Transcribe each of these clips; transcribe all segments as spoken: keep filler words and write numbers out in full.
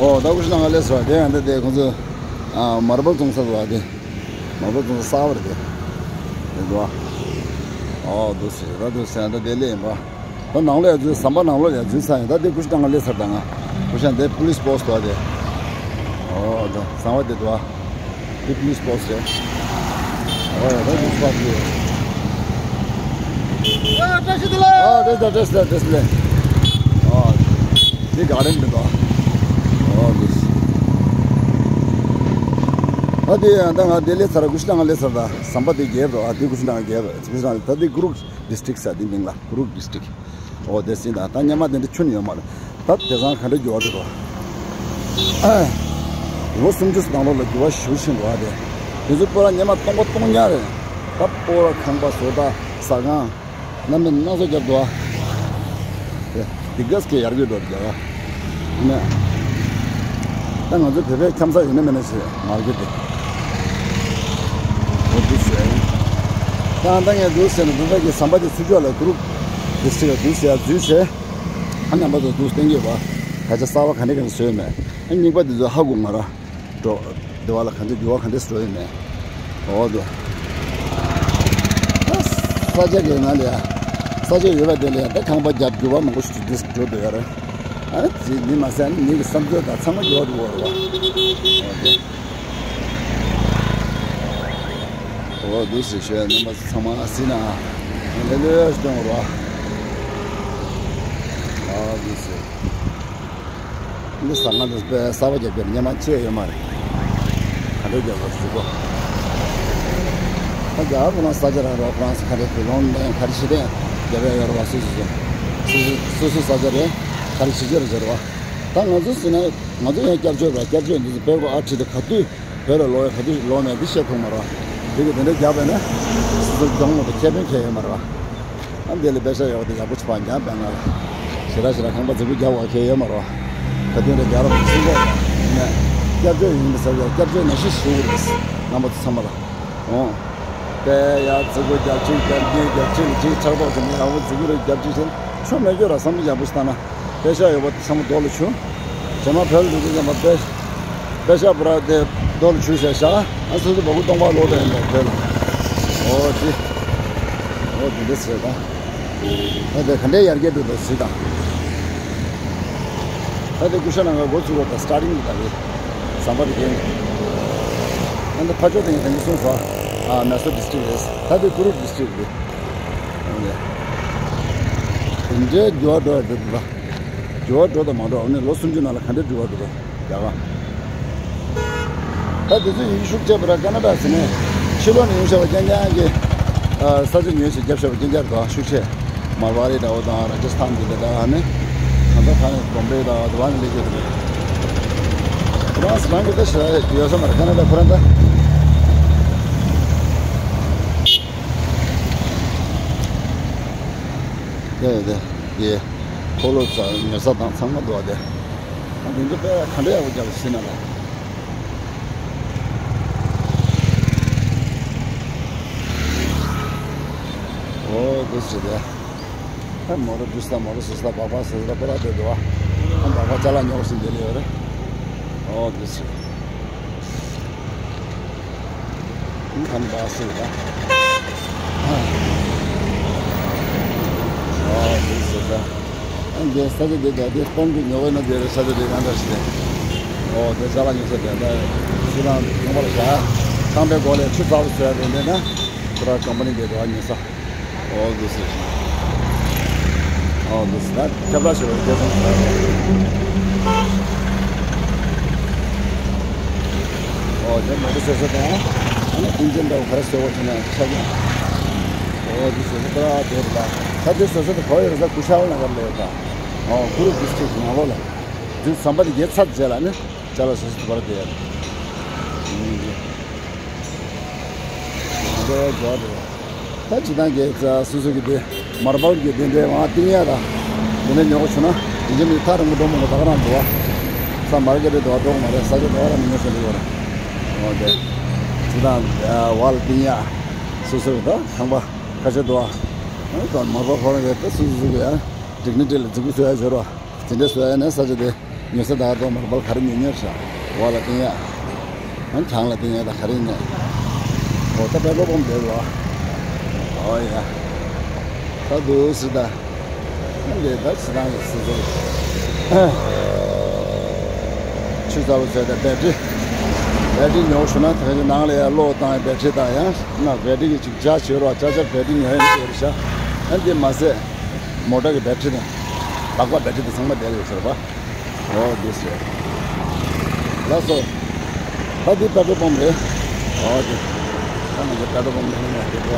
ཨོ་ད་ཀུ་ཤུ་ནང་ལ་སླེབས་སོང་། དེ་ཡང་ད་དེ་ཁོང་ཚོ་ཨ་མར་བལ་བཙོང་ས་རེད་པ། དེ་མར་བལ་བཙོང་ས་གསར་པ་རེད་དེ། དེ་འདུག་ཨ། ཨོ་འདུག་སེ་ད་འདུག་སེ་ད་དེ་སླེབས་ཡིན་པ། ད་ནང་ལོགས་ཡར་འཛུལ། ཟམ་པ་ནང་ལོགས་ཡར་འཛུལ་ཚར་ཡིན། ད་དེ་ཀུ་ཤུ་ནང་ལ་སླེབས་ཚར། ད་ང་ཀུ་ཤུ་ནང་དེ་པུ་ལིས་པོ་སི་འདུག་ཨ། དེ་ཨོ་ད་ཟམ་པ་དེ་འདུག་ཨ། དེ་པུ་ལིས་པོ་སི་རེད། ཨོ་ཡ་ད་དེ་སྤ་དེ། ཨ་བཀྲ་ཤིས་བདེ་ལེགས། ཨ་བཀྲ་ཤིས་བདེ་ལེགས། བཀྲ་ཤིས་བདེ་ལེགས། ཨ་དེ་ག་རེ་མི་འདུག་ཨ། ཨོ་དེ། ཨ་དེ་ཡང་ད་ང་དེ་སླེབས་ཚར། ཀུ་ཤུ་ནང་སླེབས་ཚར། ད་ཟམ་པ་དེ་བརྒལ་འགྲོ། ཨ་དེ་ཀུ་ཤུ་ནང་བརྒལ་འགྲོ། ཀུ་ཤུ་ནང་ད་དེ་ཀུ་རུག་ཌི་སི་ཊིག་ཟེར། དེ་མིང་ལ་ཀུ་རུག་ཌི་སི་ཊིག། ཨོ་དེ་སྲིད་ད་ད་སྔོན་མ་དེ་འདྲ་ཁྱོན་ཡོད་མ་རེད། ད་དེང་སང་ག་འདྲ་འགྱུར་བ་འགྲོ་འགྲོ། ལོ་སུམ་ཅུ་ནང་ལོགས་ལ་འགྱུར་བ་ཞེ་པོ་ཕྱིན་འགྲོ་བ་དེ། དེ་ཚོ་སྤོ་ལགས་སྔོན་མ་སྟོང་པ་སྟོང་ཉག་རེད། ད་སྤོ་ལགས་ཁང་པ་བཟོ་ལྟ་ཟ་ཁང་། གནམ་མེད་ས་མེད་བརྒྱབ་འདུག་ཨ། དེ་དེ་གས་ཀྱི་ཡར་རྒྱས་འགྲོ་རྒྱག་ཨ། ནས། ད་ང་ཚོ་བོད་པའི་འཁྱམ་ས་ཡོད་ན་མེད་ན་ཞེས་མར་གྱི་དེ། འོ་འདུག་ཟེར། ད་ད་ངས་འདུག་ཟེར་ན་འདུག་ད་ཀྱི་ཟམ་པ་དེ་ཚུར་ཕྱོགས་ལ་ཀུ་རུག་ཌི་སི་ཊིག་ལ་འདུག་ཟེར་འཛུལ་ཟེར། ཨ་རྣམ་པ་ཚོ་འདུག་བསྟན་གྱི་བ། ད་ཆ་གསར་བ་ག་འདྲ་ག་འདྲ་བཟོས་མེད། ཨ་རྙིང་པ་དེ་ཚོ་ཧ་གོ་མ་ར། འགྲོ། འདི་བ་ལ་ག་འདྲ་འགྱུར་བ་ག་འདྲ་འགྲོ་ཡོད་མེད། འོ་དོ། ས་ཆ་གི་ནང་ལ་ཡ། ས་ཆ་ཡོད་པ་དེ་ལ་ཡ་ད་ཁང་པ་བརྒྱབ་འགྱུར་བ་མང་པོ་ཞིག་འདི་འགྲོ་འདོད་ཡ་རེད། ཨ་ཙི་མི་མ་ཟད་ནི་མི་གི་བསམ་ཚུལ་དང་ཚང་མ་འགྱུར་བ་འགྲོ་བ་རེད་བ། འོ་དོ། འོ་འདུག་སེ་ཞོལ་རྣམ་པ་ཚང་མ་སྲིད་ན་ལེ་ལོས་སྐྱོང་བ་རེད་བ། འོ་འདུག་སེ། འདི་ཟ་ཁང་འདི་དཔེ་གསར་པ་རྒྱབ་རྒྱབ་སྔོན་མ་ཅི་ཡང་ཡོད་མ་རེད། ག་འདྲ་རྒྱབ་པ་ཞུ་གོ། ད་རྒྱ་གར་ཁོ་རང་ས་ཆ་རང་རོགས་ཁོ་རང་ས་ག་འདྲ་དུ་ལོང་ནས་ག་རེ་བྱེད་དེ་རྒྱབ་ཡ་ཡོད་རེད་བ། སུ་སུ་སུ་སུ་སུ་ས་ཆ་རེད། ག་རེ་བྱེད་ཀྱི་རེད་ཟེར་བ། ད་ང་ཚོ་ཟེར་ན་ང་ཚོ་ཡང་བསྐྱར་བཅོས་ར་བསྐྱར་བཅོས་འདི་ཚོ་དཔེ་ཁོ་ཨ་ཁྲིད་དེ་ག་དུས་བོད་ལ་ལོག་ཡ་ག་དུས་ལོག་མེད་འདི་བཤད་ཐུབ་མ་རེད་བ། འདི་གི་དེ་འདྲ་རྒྱབ་པས་ན་སུ་སུ་སྦྱོང་མ་ཐུབ་ཁེ་ཕན་ཁེ་ཡོད་མ་རེད་བ། ཨ་འདི་ལ་པེ་ཤ་ཡོད་དེ་ཡག་པོ་ཆུ་བ་འཇམ་པའི་ནང་ལ། ཞེ་དྲག་ཞེ་དྲག་ཁང་པ་རྫིག་པོ་རྒྱག་བ་ཁེ་ཡོད་མ་རེད་བ། ད་དུང་རེ་རྒྱག་རོགས་ཆེན་པོ་ནས། བསྐྱར་བཅོས་ཡིན་པ་ཟེར་ཡ་བསྐྱར་བཅོས་ནང་བཞིན་ཞུ་གི་རེད། རྣམ་པ་ཚོ་ཚང་མ་ལ། འོང་། དཔེ་ཡག་རྫིག་པོ་རྒྱབ་ཅིག་རྒྱབ་གཉིས་རྒྱབ་ཅིག་ཅིག་ཆགས་པོ་ཟེར་ནས་ཡག་པོ་རྫིག་པོ་རེ་རྒྱབ་ཅིག་བྱས། ཆུ་མེད་རྒྱུ་ར་བསམ་བློ་ཡག་པོ་ཞིག་བཏང་ན། པེ་ཤ་ཡོད་པ་དེ་ཚང་མ་རྡོ་ལ་བྱུགས། རྗེས་མ་བོད་ལ་འགྲོ་དུས་ཙམ་པ་པེ། པེ་ཤ་བུ་ར་དེ་རྡོ་ལ་བྱུགས་བྱས་བཞག་ཨ་སོ་སོ་བ་ཀུ་སྟོང་པ་ལོག་བསྡད་ཡིན་པ་བོད་ལ། ཨོ་ཅི། ཨོ་དེ་འདྲ་ཟེར་ད། ཨ་དེ་ག་འདྲའི་ཡར་རྒྱས་འགྲོ་འདུག་ཟེར་ད། ཨ་དེ་ཀུ་ཤུ་ནང་ག་འགོ་ཚུགས་པ་ད་སི་ཊར་ཊིང་གི་ད་རེད། ཟམ་པ་དེ་གན། ཨ་འདི་ཕ་ཆོས་དེ་ཡིན་དེ་གསུངས་སོ། ཨ་མེ་སོར་ཌི་སི་ཊིག་རེད། ད་དེ་ཀུ་རུག་ཌི་སི་ཊིག་རེད། ཨ་ནི། དེ་འདྲའི་འགྱུར་བ་འགྲོ་ཡ་འགྲོ་འདུག་ད། འགྱུར་བ་འགྲོ་དང་མ་འགྲོ་ཨ་ནི་ལོ་སུམ་ཅུ་ནང་ལ་ག་འདྲའི་འགྱུར་བ་འགྲོ་འདུག་ད། རྒྱ་གར། ད་དེ་ཚོ་ཡིན་ཤུགས་ཆེ་བ་ར་ཀ་ན་ཌ་ཟེར་ནས་ཕྱི་ལོགས་ནས་ཡོང་བཞག་པ་རྐྱང་རྐྱང་གི་ས་ཆ་ཉོས་བྱས་བརྒྱབ་བཞག་པ་རྐྱང་རྐྱང་རེད་ཤུགས་ཆེ། མར་ཝ་རི་འདྲ་བོ་དང་ར་ཇ་སི་ཐན་འདི་འདྲ་དང་ཨ་ནི་གང་ས་གང་ནས་བོམ་བེ་དང་དེ་བ་ནས་སླེབས་ཀྱི་འདུག་ཁོ་རང་ས་རང་གི་ད་ཞེ་དྲག་ཡོད་ས་མ་རེད། ཀ་ན་ཌ་ཁོ་རང་ད། དེ་དེ་དེ་འཁོར་ལོ་ཉོ་ས་དང་ཚང་མ་འདུག་བ་དེ། ཨ་འདི་ཚོ་དཔེ་ག་འདྲ་ཡག་པོ་རྒྱག་ཟིན་ན་ལ། ཨོ་དེ་ཟེར་དེ། ཨ་མོ་རོ་འདྲུད་ས་མོ་རོ་ཟོས་ས་སྦག་སྦག་ཟོས་ས་པ་ར་དེ་འདུག་བ། ཨ་སྦག་སྦག་ཅ་ལག་ཉོ་ཟིན་དེ་ལ་ཡོད་རེད། ཨོ་དེ་ཟེར། ཨིན་ཁན་བ་སི་ད། ཨ་འདི་ཟེར་ད། ཨ་འདི་ས་ཆ་འདི་ད་འདི་སྟོང་གི་ཉོ་བ་ན་འདི་རེད། ས་ཆ་འདི་ང་འདྲ་ཞིག་རེད། ཨོ་འདི་ཟ་བ་ཉོ་ས་འདི་ད་ཆུ་དང་ཉོ་བར་བྱ། ཁང་པའི་སྒོ་ལས་ཆུ་ཚ་བོ་བཟོས་ཡ་འདི་འདི་ན་ཁོ་ར་ཀམ་པ་ནི་འདི་འགྲོ་བ་ཉོ་ས། ཨོ་འདི་ཟེར། ཨོ་འདི་ཟེར་ད་ཁྱབ་བསྒྲགས་བྱེད་པའི་སྐད་ཆ་ཟེར། ཨོ་དེ་མོ་ཊ་བཟོ་ས་དང་། ཨ་ནི་ཨིན་ཇིན་འདྲ་བོ་ག་རེ་བཟོ་དགོས་བྱུང་ན་ཆ་རྐྱེན། ཨོ་འདི་བཟོ་ས་ད་དེ་རེད་ད། ད་དེ་བཟོ་ས་དེ་ག་བ་ཡོད་རེད་ཟེར་ཀུ་ཤལ་ནགར་ལ་ཡོད་ད། ཨོ་ཀུ་རུག་ཌི་སི་ཊིག་ནང་ལོགས་ལ། དེ་ཟམ་པ་དེ་བརྒལ་ཚར་རྗེས་ལ་ནི་ཅ་ལག་བཟོ་ས་དེ་ག་རེ་དེ་ཡོད་རེད། ཨིན་ཇི། འདི་འདྲ་བོ་འགྲོ་བ་རེད། ད་སྤྱིར་བཏང་གི་ས་སོ་སོ་གི་དེ་མར་བལ་གྱི་དེ་འདྲའི་ཝང་བཏིང་ཡ་ར། དེ་འདྲ་ཉོ་གི་བྱུང་ན་དེ་འདྲ་མི་ཐག་རིང་པོ་འགྲོ་མི་འགྲོ་ད་ག་རང་འདུག་བ། ས་མར་ཀེ་ཊི་འགྲོ་བ་འགྲོ་གི་མ་རེད། ས་ཆ་འགྲོ་བ་ར་མི་ཉོ་ཟེར་གི་ཡོད་རེད། འོ་དེ། སྤྱིར་བཏང་ཝལ་བཏིང་ཡ། སོ་སོ་གི་ད་ཁང་པ་ཁ་ཤས་འདུག་བ། ད་མར་བལ་ཁོ་རང་གི་ད་སོ་སོ་སོ་གི་ཡ། ཌིག་ནི་ཊི་ལ་རྫིག་པོ་བཟོ་ཡ་འབྱོར་བ། དེ་འདྲ་བཟོ་ཡ་ནས་ས་ཆ་དེ། ཉོ་ས་ད་དོ་མར་བལ་ག་རེ་ཉོ་ཉོ་ཤ། འོག་ལ་བསྟན་ཡ། ཨང་གྱང་ལ་བསྟན་ཡ་ད་ག་རེ་ཉོ། འོ་ད་པེ་ཊོལ་པམ་བསྡད་ལ། འོ་ཡ། ད་དུ་སི་ད། ཨ་འདི་ད་སི་ད་གི་སི་ཟོ། ཆུ་ཚ་བོ་ཟོས་ད་བེ་ཊི། བེ་ཊི་ཉོ་ཤོ་ན་ད་གི་ནང་ལ་ཡ་གློག་བཏང་ཡ་བེ་ཊི་དང་ཡང་ན་བེ་ཊི་གི་ཅིག་ཇ་ཆེ་རོ་ཅ་ཅ་བེ་ཊི་ཉོ་ཡ་ཡོད་ཤ། ཨ་འདི་མ་ཟད། མོ་ཊ་གི་བེ་ཊི་དང་། ལག་པ་བེ་ཊི་དང་ཚང་མ་བསྡད་ཡོད་ཟེར་བ། འོ་འདི་ཟེར། ལགས་སོ། ད་འདི་པེ་ཊོལ་པམ་རེད། འོ་འདི། ད་ང་ཚོ་པེ་ཊོལ་པམ་ནས་ཡིན་ན་འདི་གོ།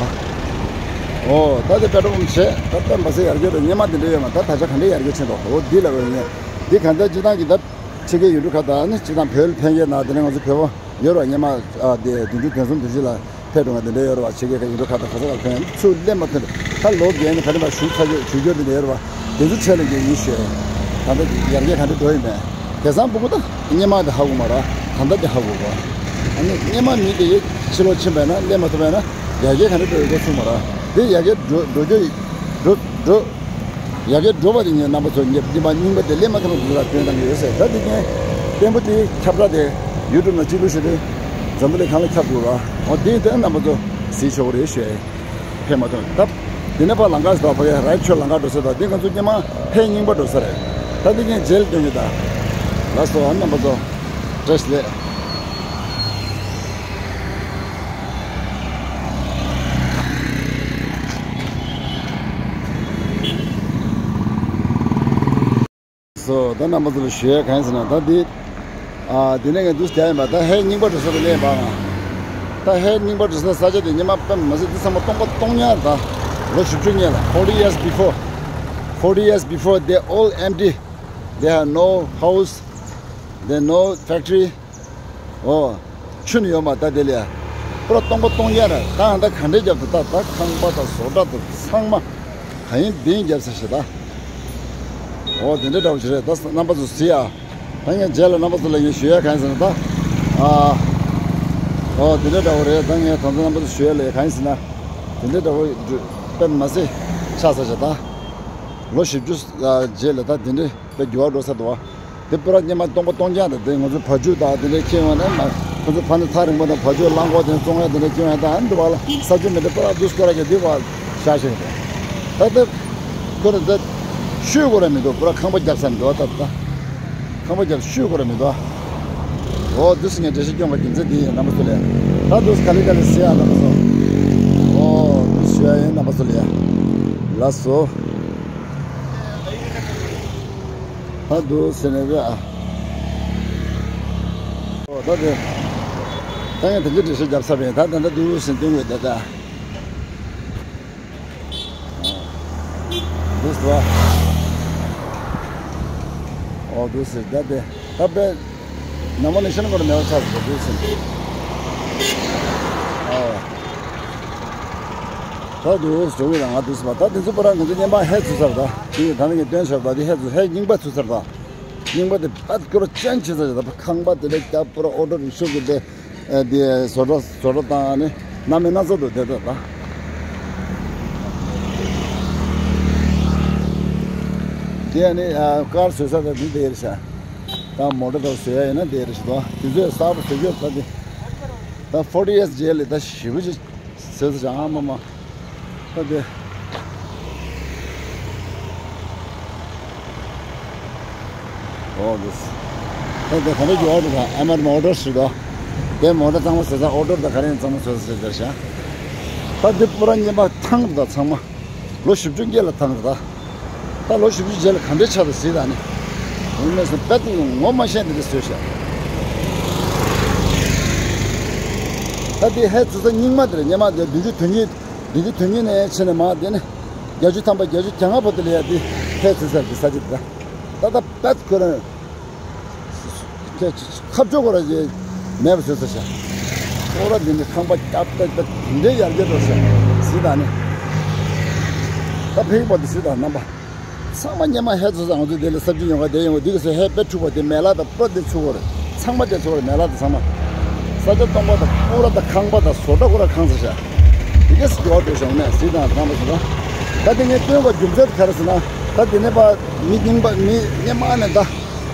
འོ་ད་འདི་པེ་ཊོལ་པམ་བྱས་ད་དཔེ་མ་ཟད་ཡར་རྒྱས་འགྲོ་སྔོན་མ་འདི་འདྲ་ཡོད་མ་ད་ད་ཆ་ག་འདྲ་ཡར་རྒྱས་ཕྱིན་འདུག་འོ་འདི་ལ་འོས་ངེས། འདི་གང་ལྟར་སྤྱི་བཏང་གི་ད་ཕྱི་རྒྱལ་ཡུལ་གྲུ་ཁག་དང་ནི་སྤྱི་བཏང་བོད་ལ་ཕན་ཡས་ན་དེ་ནས་ང་ཚོ་བོད་པ་ཡོད་ར་སྔོན་མ་ཨ་དེ་བདུན་ཅུ་དོན་གསུམ་དུས་ཆེན་ལ། ཕེབས་འགྲོ་བ་འདི་འདྲ་ཡོད་རེད་བ། ཕྱི་རྒྱལ་ཁག་ཡིན་འགྲོ་ཁག་དང་ག་ས་ལ་ཕན་ཚུར་སླེབས་མ་ཐུབ་ད་ལོ་རྒན་ནས་ཕ་རི་མ་ཞུགས་ཚར་རྒྱུ་ཞུ་རྒྱུ་འདི་འདྲ་ཡོད་རེད་བ། དེ་ཚོ་ཆེད་ལས་ཀྱི་ཡིན་ཞུས། ད་ལྟ་ཡར་རྒྱས་ག་འདྲ་འགྲོ་ཡིན་མེད། དེང་སང་ཕྲུ་གུ་ད་སྔོན་མ་དེ་ཧ་གོ་མ་རེད། ད་ལྟ་དེ་ཧ་གོ་གོ། ཨ་ནི་སྔོན་མ་མི་དེ་ཡས་ཕྱི་ལོགས་ཕྱིན་པ་ཡིན་ན་སླེབས་མ་ཐུབ་པ་ཡིན་ན་ཡར་རྒྱས་ག་འདྲ་འགྲོ་ཡོད་གོ་ཚུགས་མ་རེད། དེ་ཡར་རྒྱས་འགྲོ་འགྲོ་རྒྱུ་ཡིན། འགྲོ་འགྲོ། ཡ་གི་འགྲོ་བ་དེ་ངས་རྣམ་པ་ཚོ་ངས་འདི་མ་རྙིང་པ་དེ་ལས་མ་ཐོན་པ་འདི་ལ་སྟོན་བཏང་གི་ཡོད་ཟེར། ད་འདི་ངས་བརྟན་པོ་དེ་ཁྱབ་བསྒྲགས་དེ་ཡུ་ཊུབ་ནང་གཅིག་བླུགས་ཤིག་དེ་འཛམ་བུ་གླིང་གང་ལ་ཁྱབ་དགོས་ར། འོ་དེ་དེ་རྣམ་པ་ཚོ་གཟིགས་ཆོག་གི་རེད་ཞུ། ཕེབས་མ་ཐོན་ད། འདི་ནས་ཕར་ལམ་ཁ་ཞིག་དང་ཕ་གི་རའི་ཊི་ཆོས་ལམ་ཁ་འགྲོ་ས་དང་འདི་ང་ཚོ་སྔོན་མ་ཕེབས་རྙིང་པ་འགྲོ་ས་རེད། ད་འདི་ངས་རྗེས་ལ་སྟོན་གི་ད། ལགས་སོ་རྣམ་པ་ཚོ། བཀྲ་ཤིས་བདེ་ལེགས། སོ་ད་རྣམ་པ་ཚོ་ལ་ཞུ་ཡ་གང་ཡིན་ཟེར་ན་ད་འདི། ཨ་དེ་ནས་ངས་འདུག་རྒྱག་ཡིན་པ་ད་ཧེ་རྙིང་པ་འགྲོ་ས་དེ་ལས་པ་ང་། ད་ཧེ་རྙིང་པ་འགྲོ་ས་ས་ཆ་དེ་སྔོན་མ་དཔེ་མ་སྲིད་འདི་ཚང་མ་སྟོང་པ་སྟོང་ཉག་ད། ལོ་བཞི་བཅུ་སྔོན་ལ་forty years before, forty years before they all empty, they have no house, they no factory. ཨོ། ཆུ་ནི་ཡོད་མ་ད་དེ་ལས། པུ་ར་སྟོང་པ་སྟོང་ཉག་ར་ད་ད་ག་འདྲས་རྒྱབ་ཏུ་ད་ད་ཁང་པ་དང་བཟོ་གྲྭ་དང་ཚང་མ། ག་ཡིན་འདི་ཡིན་རྒྱབ་ས་ཞེ་ད། འོ་དེ་འདྲ་འདྲ་བོ་ཞིག་རེད་ད་རྣམ་པ་ཚོ་གཟིགས་ཨ། ད་ངས་རྗེས་ལ་རྣམ་པ་ཚོ་ལ་ངས་ཞུ་ཡ་གང་ཡིན་ཟེར་ན་ད། ཨ། འོ་དེ་འདྲ་འདྲ་བོ་རེད་ད་ངས་ད་ལྟ་རྣམ་པ་ཚོ་ཞུ་ཡ་ལ་གང་ཡིན་ཟེར་ན། དེ་འདྲ་འདྲ་བོ་དཔེ་མ་སྲིད་ཆགས་ས་ཞེ་ད། ལོ་བཞི་བཅུ་རྗེས་ལ་ད་དེ་འདྲ་དཔེ་འགྱུར་བ་འགྲོ་ས་འདུག་བ། དེ་པུ་ར་སྔོན་མ་སྟོང་པ་སྟོང་རྐྱང་དང་དེ་ང་ཚོ་བ་ཕྱུགས་དང་དེ་འདྲའི་ཁྱེར་ཡོང་ནས་མ་ཁོ་ཚོ་ཕ་ནི་ཐག་རིང་པོ་དང་བ་ཕྱུགས་རླངས་འཁོར་དེ་བཙོང་ཡ་དེ་འདྲ་ཁྱེར་ཡོང་ཡ་དང་ཨ་འདི་བ་ལ་ས་ཆུ་མི་འདྲ་པུ་ར་འདུས་སྐོར་ར་གི་འདི་བ་ཤ་ཤེ་རེད། ད་ལྟ་ཁོ་ར་ད་ཤོད་དགོས་ར་མི་འདུག་པུ་ར་ཁང་པ་བརྒྱབ་ས་མི་འདུག་ད་ལྟ་ཁང་པ་བརྒྱབ་ཤོད་དགོས་ར་མི་འདུག་འོ་འདུག་སེ་ངས་འགྲེལ་བཤད་སྐྱོན་པ་རྒྱུ་མཚན་འདི་ཡིན་རྣམ་པ་ཚོ་ལས་ད་འདུག་སེ་ག་ལེ་ག་ལེ་ཟེར་ཡ་རྣམ་པ་ཚོ། འོ་འདུག་སེ་ཞུ་ཡ་ཡིན་རྣམ་པ་ཚོ་ལས། ལགས་སོ། ད་འདུག་ཟེར་ནས་རེད་ཨ། ཨོ་ད་དེ། ད་ངས་དེ་འདྲ་འགྲེལ་བཤད་བརྒྱབ་ཚར་བས་ད་ད་ད་འདུག་ཟེར་སྟོན་དགོས་ད་ད། འདུག་ཟེར་བ། ཨོ་འདུག་ཟེར་ད་དེ། ད་དཔེ། ནམ་མ་ནས་ཤ་ན་གོ་ན་མེད་པ་ཆགས་སོང་འདུག་ཟེར། ཨོ། ད་འདུག་ཟེར་བ་ང་འདུག་ཟེར་བ་ད་དེ་ཚོ་པ་ར་ང་ཚོ་སྔོན་མ་ཧེ་ཚུད་ཚར་ད། དེ་ཡིས་ད་ནི་ངས་སྟོན་ཆོག་ད་དེ་ཧེ་ཚུད་ཧེ་རྙིང་པ་ཚུད་ཚར་ད། རྙིང་པ་དེ་ཕར་སྐོར་ཅན་བྱེད་ས་རེད་ད་ཁང་པ་དེ་འདྲ་རྒྱབ་པོ་ར་ཨོ་ཊོ་རིག་ཤོ་གི་དེ་དེ་བཟོ་གྲྭ་བཟོ་གྲྭ་དང་ནི་སྣ་མིན་སྣ་ཚོགས་འདུག་དེ་ད་ད། དེ་ནི་ཀར་བཟོ་ས་ད་འདི་དེ་རེད་ཤག་ད་མོ་ཊ་ད་བཟོ་ཡ་ཡིན་ན་དེ་རེད་ཤག་ད་དེ་ཚོས་གསར་པ་བཟོ་རྒྱུ་ད་དེ་ད་forty years རྗེས་ལ་ད་ཞེ་པོ་ཅིག་བཟོས་ས་ཤག་ཨ་མ་མ། ད་དེ། ཨོ་དེ། ད་དེ་ག་རེ་གི་ཨོ་ཊོ་དང་ཨ་མར་མོ་ཊར་ཞིག་དང་། དེ་མོ་ཊ་གཙང་མ་བཟོས་ཚར་ཨོ་ཊོ་དང་ག་རེ་ཡིན་གཙང་མ་བཟོས་ཚར་ཟེར་ཤག་ད་དེ་པུ་ར་སྔོན་མ་ཐང་དང་ཚང་མ། ལོ་བཞི་བཅུ་སྔོན་ལ་ཐང་ད། ད་ལོ་བཞི་བཅུ་རྗེས་ལ་ག་འདྲའི་ཆགས་འདུག་གཟིགས་དང་ནི། ངོ་མ་སེམས་དཔེ་དེ་ངོ་མ་ཤེས་འདི་འདྲ་བཟོས་ཤག་ད་དེ་ཧེ་ཚུད་ས་རྙིང་མ་དེ་རེད་སྔོན་མ་དེ་བདུན་ཅུ་དོན་གཉིས། བདུན་ཅུ་དོན་གཉིས་ནས་ཕྱིན་ནས་མར་དེ་ནི། བརྒྱད་ཅུ་ཐམ་པ་བརྒྱད་ཅུ་གྱ་ལྔ་བར་དུ་ལ་ཡ་དེ་ཧེ་ཚུད་ས་གི་ས་ཆ་དེ་ད། ད་ལྟ་བད་ཁོ་རང་། ཁ་ཕྱོགས་ཁོ་རང་ཞིག་མེད་པ་བཟོས་ཚར་ཤག་ཁོ་ར་འདི་འདྲའི་ཁང་པ་རྒྱབ་ཏག་ཏག་འདི་འདྲའི་ཡར་རྒྱས་འགྲོ་ཤག་གཟིགས་དང་ནི། ད་ཕེག་པ་འདི་གཟིགས་དང་རྣམ་པ། ཚང་མ་སྔོན་མ་ཧེ་ཚུད་ས་ང་ཚོ་དེ་ལ་སབ་ཇི་ཉོ་ག་དེ་ཡོང་གི་འདི་ག་ཚོད་ཧེ་དཔེ་འཁྲུག་པ་དེ་མེ་ལག་དང་པོ་དེ་ཚུགས་པ་རེད། ཚང་མ་དེ་ཚུགས་པ་རེད་མེ་ལག་དང་ཚང་མ། ས་ཆ་སྟོང་པ་དང་སྤུ་ར་དང་ཁང་པ་དང་བཟོ་གྲྭ་ཁོ་ར་ཁང་ས་ཤག་དེ་གས་སུ་འགྱུར་བ་འགྲོ་བྱུང་ནས་གཟིགས་དང་རྣམ་པ་ཚོ་ལ། ད་དེ་ངས་སྟོན་པ་རྒྱུ་མཚན་ག་རེ་ཟེར་ན། ད་དེ་ནས་ཕར་མི་རྙིང་པ་མི་སྔོན་མ་ནས་ད།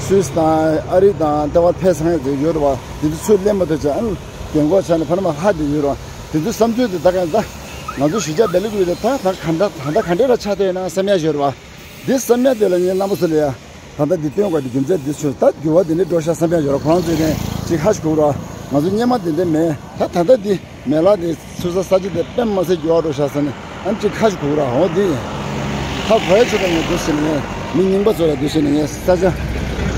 སུད་སི་དང་ཨ་རི་དང་ལྟེ་བ་ཕེབས་ཚར་མཁན་ཚོ་ཡོད་རེད་བ། དེ་ཚོ་ཚུར་ལེན་མ་ཐུབ་ཙང་ཨ་ནི་རྒན་གོག་ཆགས་ནས་ཕ་ན་མ་ལྷག་བསྡད་ཡོད་རེད་བ། དེ་ཚོའི་བསམ་ཚུལ་དེ་ད་ག་ད་ང་ཚོ་གཞིས་ཆགས་སྦེལ་ཀོབ་དེ་ད་ད་ག་འདྲ་ད་ལྟ་ག་འདྲ་ར་ཆགས་བསྡད་ཡོད་ན་བསམ་ཡ་ཡོད་རེད་བ། འདི་བསམ་ཡ་དེ་ལ་ངས་རྣམ་པ་ཚོ་ལ་ཡ། ད་ལྟ་འདི་སྟོན་དགོས་དེ་རྒྱུ་མཚན་འདི་བྱུང་། ད་འགྱུར་བ་འདི་འདྲ་འགྲོ་ཤག་བསམ་ཡ་ཡོད་ར། ཁོ་རང་ཚོས་ནས་ཅིག་ཧ་ཞིག་གོ་ར། ང་ཚོ་སྔོན་མ་འདི་འདྲ་མེད། ད་ད་ལྟ་འདི་མེ་ལག་འདི་ཚུགས་ས་ས་ཆ་འདི་དཔེ་མ་སྲིད་འགྱུར་བ་འགྲོ་ཤག་ཟེར་ནས་ཨ་ནི་ཅིག་ཧ་ཞིག་གོ་ར། འོ་འདི་ཧ་གོ་ཡ་ཆོད་པ་ངས་འདུག་ཟེར་ནས་ངས་མི་རྙིང་པ་ཚོ་ལ་འདུག་ཟེར་ནས་ངས་ས་ཆ་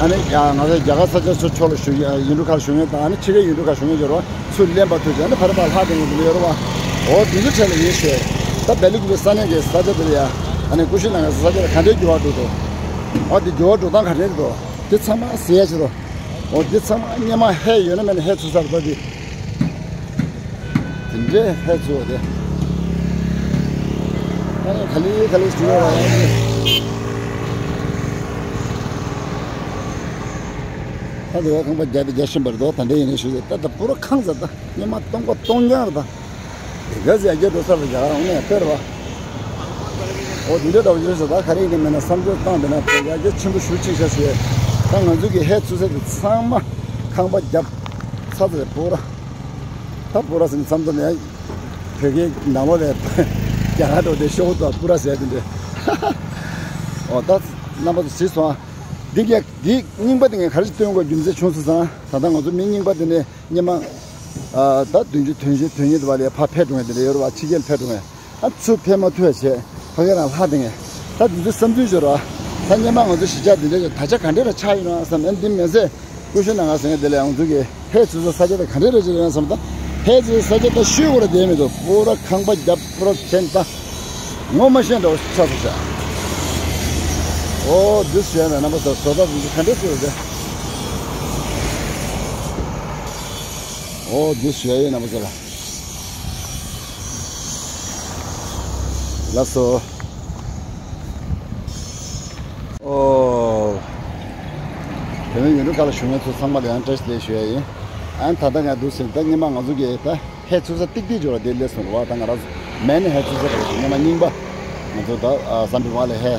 ཨ་ནི་ཡ་ང་ཚོ་རྒྱ་གར་ས་ཆ་ཚོ་ཕྱོགས་ལ་བཞུགས་ཡིན་འགྲོ་ཁ་བཞུགས་ཡོད་དང་ཨ་ནི་ཕྱི་རྒྱལ་ཡིན་འགྲོ་ཁ་བཞུགས་ཡོད་ཅོག་ར། ཚུར་ལེན་པ་ཐུབ་ཀྱང་ནི་ཕ་རི་པ་ལྷག་དེ་ཡོད་ཡོད་རེད་བ། འོ་དེ་ཚོ་གྲས་ལ་ཡིན་ཞེས། ད་སྦེལ་ཀོབ་ཀྱི་ས་གནས་ཀྱི་ས་ཆ་དེ་ལ་ཡ། ཨ་ནི་ཀུ་ཤུ་ནང་གི་ས་ཆ་ལ་ག་འདྲའི་འགྱུར་བ་འགྲོ་འདུག་འོ་དེ་འགྱུར་བ་འགྲོ་སྟངས་ག་འདྲའི་འདུག་དེ་ཚང་མ་ཟེར་ཡ་ཆེད་དུ། འོ་དེ་ཚང་མ་སྔོན་མ་ཧེ་ཡོད་ན་མེད་ན་ཧེ་ཚུགས་ས་རེད་ད་དེ། དེ་འདྲའི་ཧེ་ཚུགས་པ་དེ། ཨ་ནི་ག་ལེ་ག་ལེ་ཞུ་བ་ཡ། ད་དེ་བ་ཁང་པ་རྒྱབ་རྒྱ་ཤིན་པར་དོ་ད་འདྲ་ཡིན་ནས་ཞུ་ཟེར་ད་ད་པུ་ར་ཁང་ཟེར་ད་སྔོན་མ་སྟོང་པ་སྟོང་རྐྱང་རེད་ད། དེ་ག་ཟེར་ཡ་རྒྱ་འགྲོ་ས་ལ་རྒྱ་གར་འོང་ནས་དཔེར་བ། འོ་དེ་འདྲ་འདྲ་བ་ཡོད་ས་ད་ག་རེ་ཡིན་ནི་མེད་ན་བསམ་ཚུལ་བཏང་བས་ན་དེ་ཡ་རྒྱ་ཆེན་པོ་ཞུ་ཅིག་བྱ་ཞུ་ཡས། ད་ང་ཚོ་གི་ཧེ་ཚུགས་ས་དེ་ཚང་མ་ཁང་པ་རྒྱབ་ཚ་ཚ་རེད་པུ་ར། ད་པུ་ར་ཟེར་ནས་བསམ་ཚུལ་ནས་བོད་སྐད་ནང་ལོགས་ལས་རྒྱ་གར་འགྲོ་དེ་ཤོག་ཏུ་པུ་ར་ཟེར་དེ་འདྲ། འོ་ད་རྣམ་པ་ཚོ་གཟིགས་སོང་ཨ། འདི་ག་འདི་རྙིང་པ་དེ་ངས་ག་རེ་ཞིག་སྟོན་དགོས་རྒྱུ་མཚན་བྱུང་སོང་ཙང་ད་ལྟ་ང་ཚོ་མི་རྙིང་པ་དེ་ནས་སྔོན་མ། ཨ་ད་བདུན་ཅུ་དོན་བཞི་དོན་གཉིས་དུ་བ་ལས་ཕར་ཕེབས་འགྲོ་མཁན་དེ་འདྲ་ཡོད་རེད་བ། ཕྱི་རྒྱལ་ཕེབས་འགྲོ་མཁན་ཨ་ཚུར་ཕེབས་མ་ཐུབ་པ་བྱས་ཕ་གི་རང་ལྷག་བསྡད་མཁན་ད་དེ་ཚོའི་བསམ་ཚུལ་ཤོད་རོགས། ད་སྔོན་མ་ང་ཚོ་གཞིས་ཆགས་འདི་འདྲ་ཞིག་ད་ཆ་ག་འདྲ་ར་ཆགས་ཡོད་ན་བསམ་ཨ་འདི་མེད་ཚེ་ཀུ་ཤུ་ནང་ང་ཟེར་མཁན་དེ་ལས་ང་ཚོ་གི་ཧེ་ཚུགས་ས་ས་ཆ་དེ་ག་འདྲ་ར་ཅིག་ཡོད་ན་བསམ་ད། ཧེ་ཚུགས་ས་ས་ཆ་ད་ཤོད་དགོས་ར་བསྡད་མི་འདུག་པུ་ར་ཁང་པ་རྒྱབ་པུ་ར་ཆེན་ད། ངོ་མ་ཤེས་འདྲ་བོ་ཆགས་སོང་ཤག་འོ་འདི་ཞོལ་ནས་རྣམ་པ་ཚོ་བཟོ་ལྟ་འདི་ག་འདྲས་བཟོས་རེད། འོ་འདི་ཞོལ་ཡོད་རྣམ་པ་ཚོ་ལ། ལགས་སོ། འོ། བོད་མི་ཡུལ་གྲུ་ཁག་ལ་བཞུགས་མཁན་ཚོ་ཚང་མ་ལ་ཡང་བཀྲ་ཤིས་བདེ་ལེགས་ཞུ་ཡ་ཡིན། ཨ་ནི་ད་ལྟ་ང་འདུག་ཟེར་ད་སྔོན་མ་ང་ཚོ་གི་ད། ཧེ་ཚུགས་ས་ཏིག་ཏིག་འབྱོར་བ་དེ་སླེབས་སོང་རེད་བ། ད་ང་རང་མེད་ནི་ཧེ་ཚུགས་ས་རེད། སྔོན་མ་རྙིང་པ་ང་ཚོ་ད་བསམ་འགྲུབ་བ་ལ་ཧེ་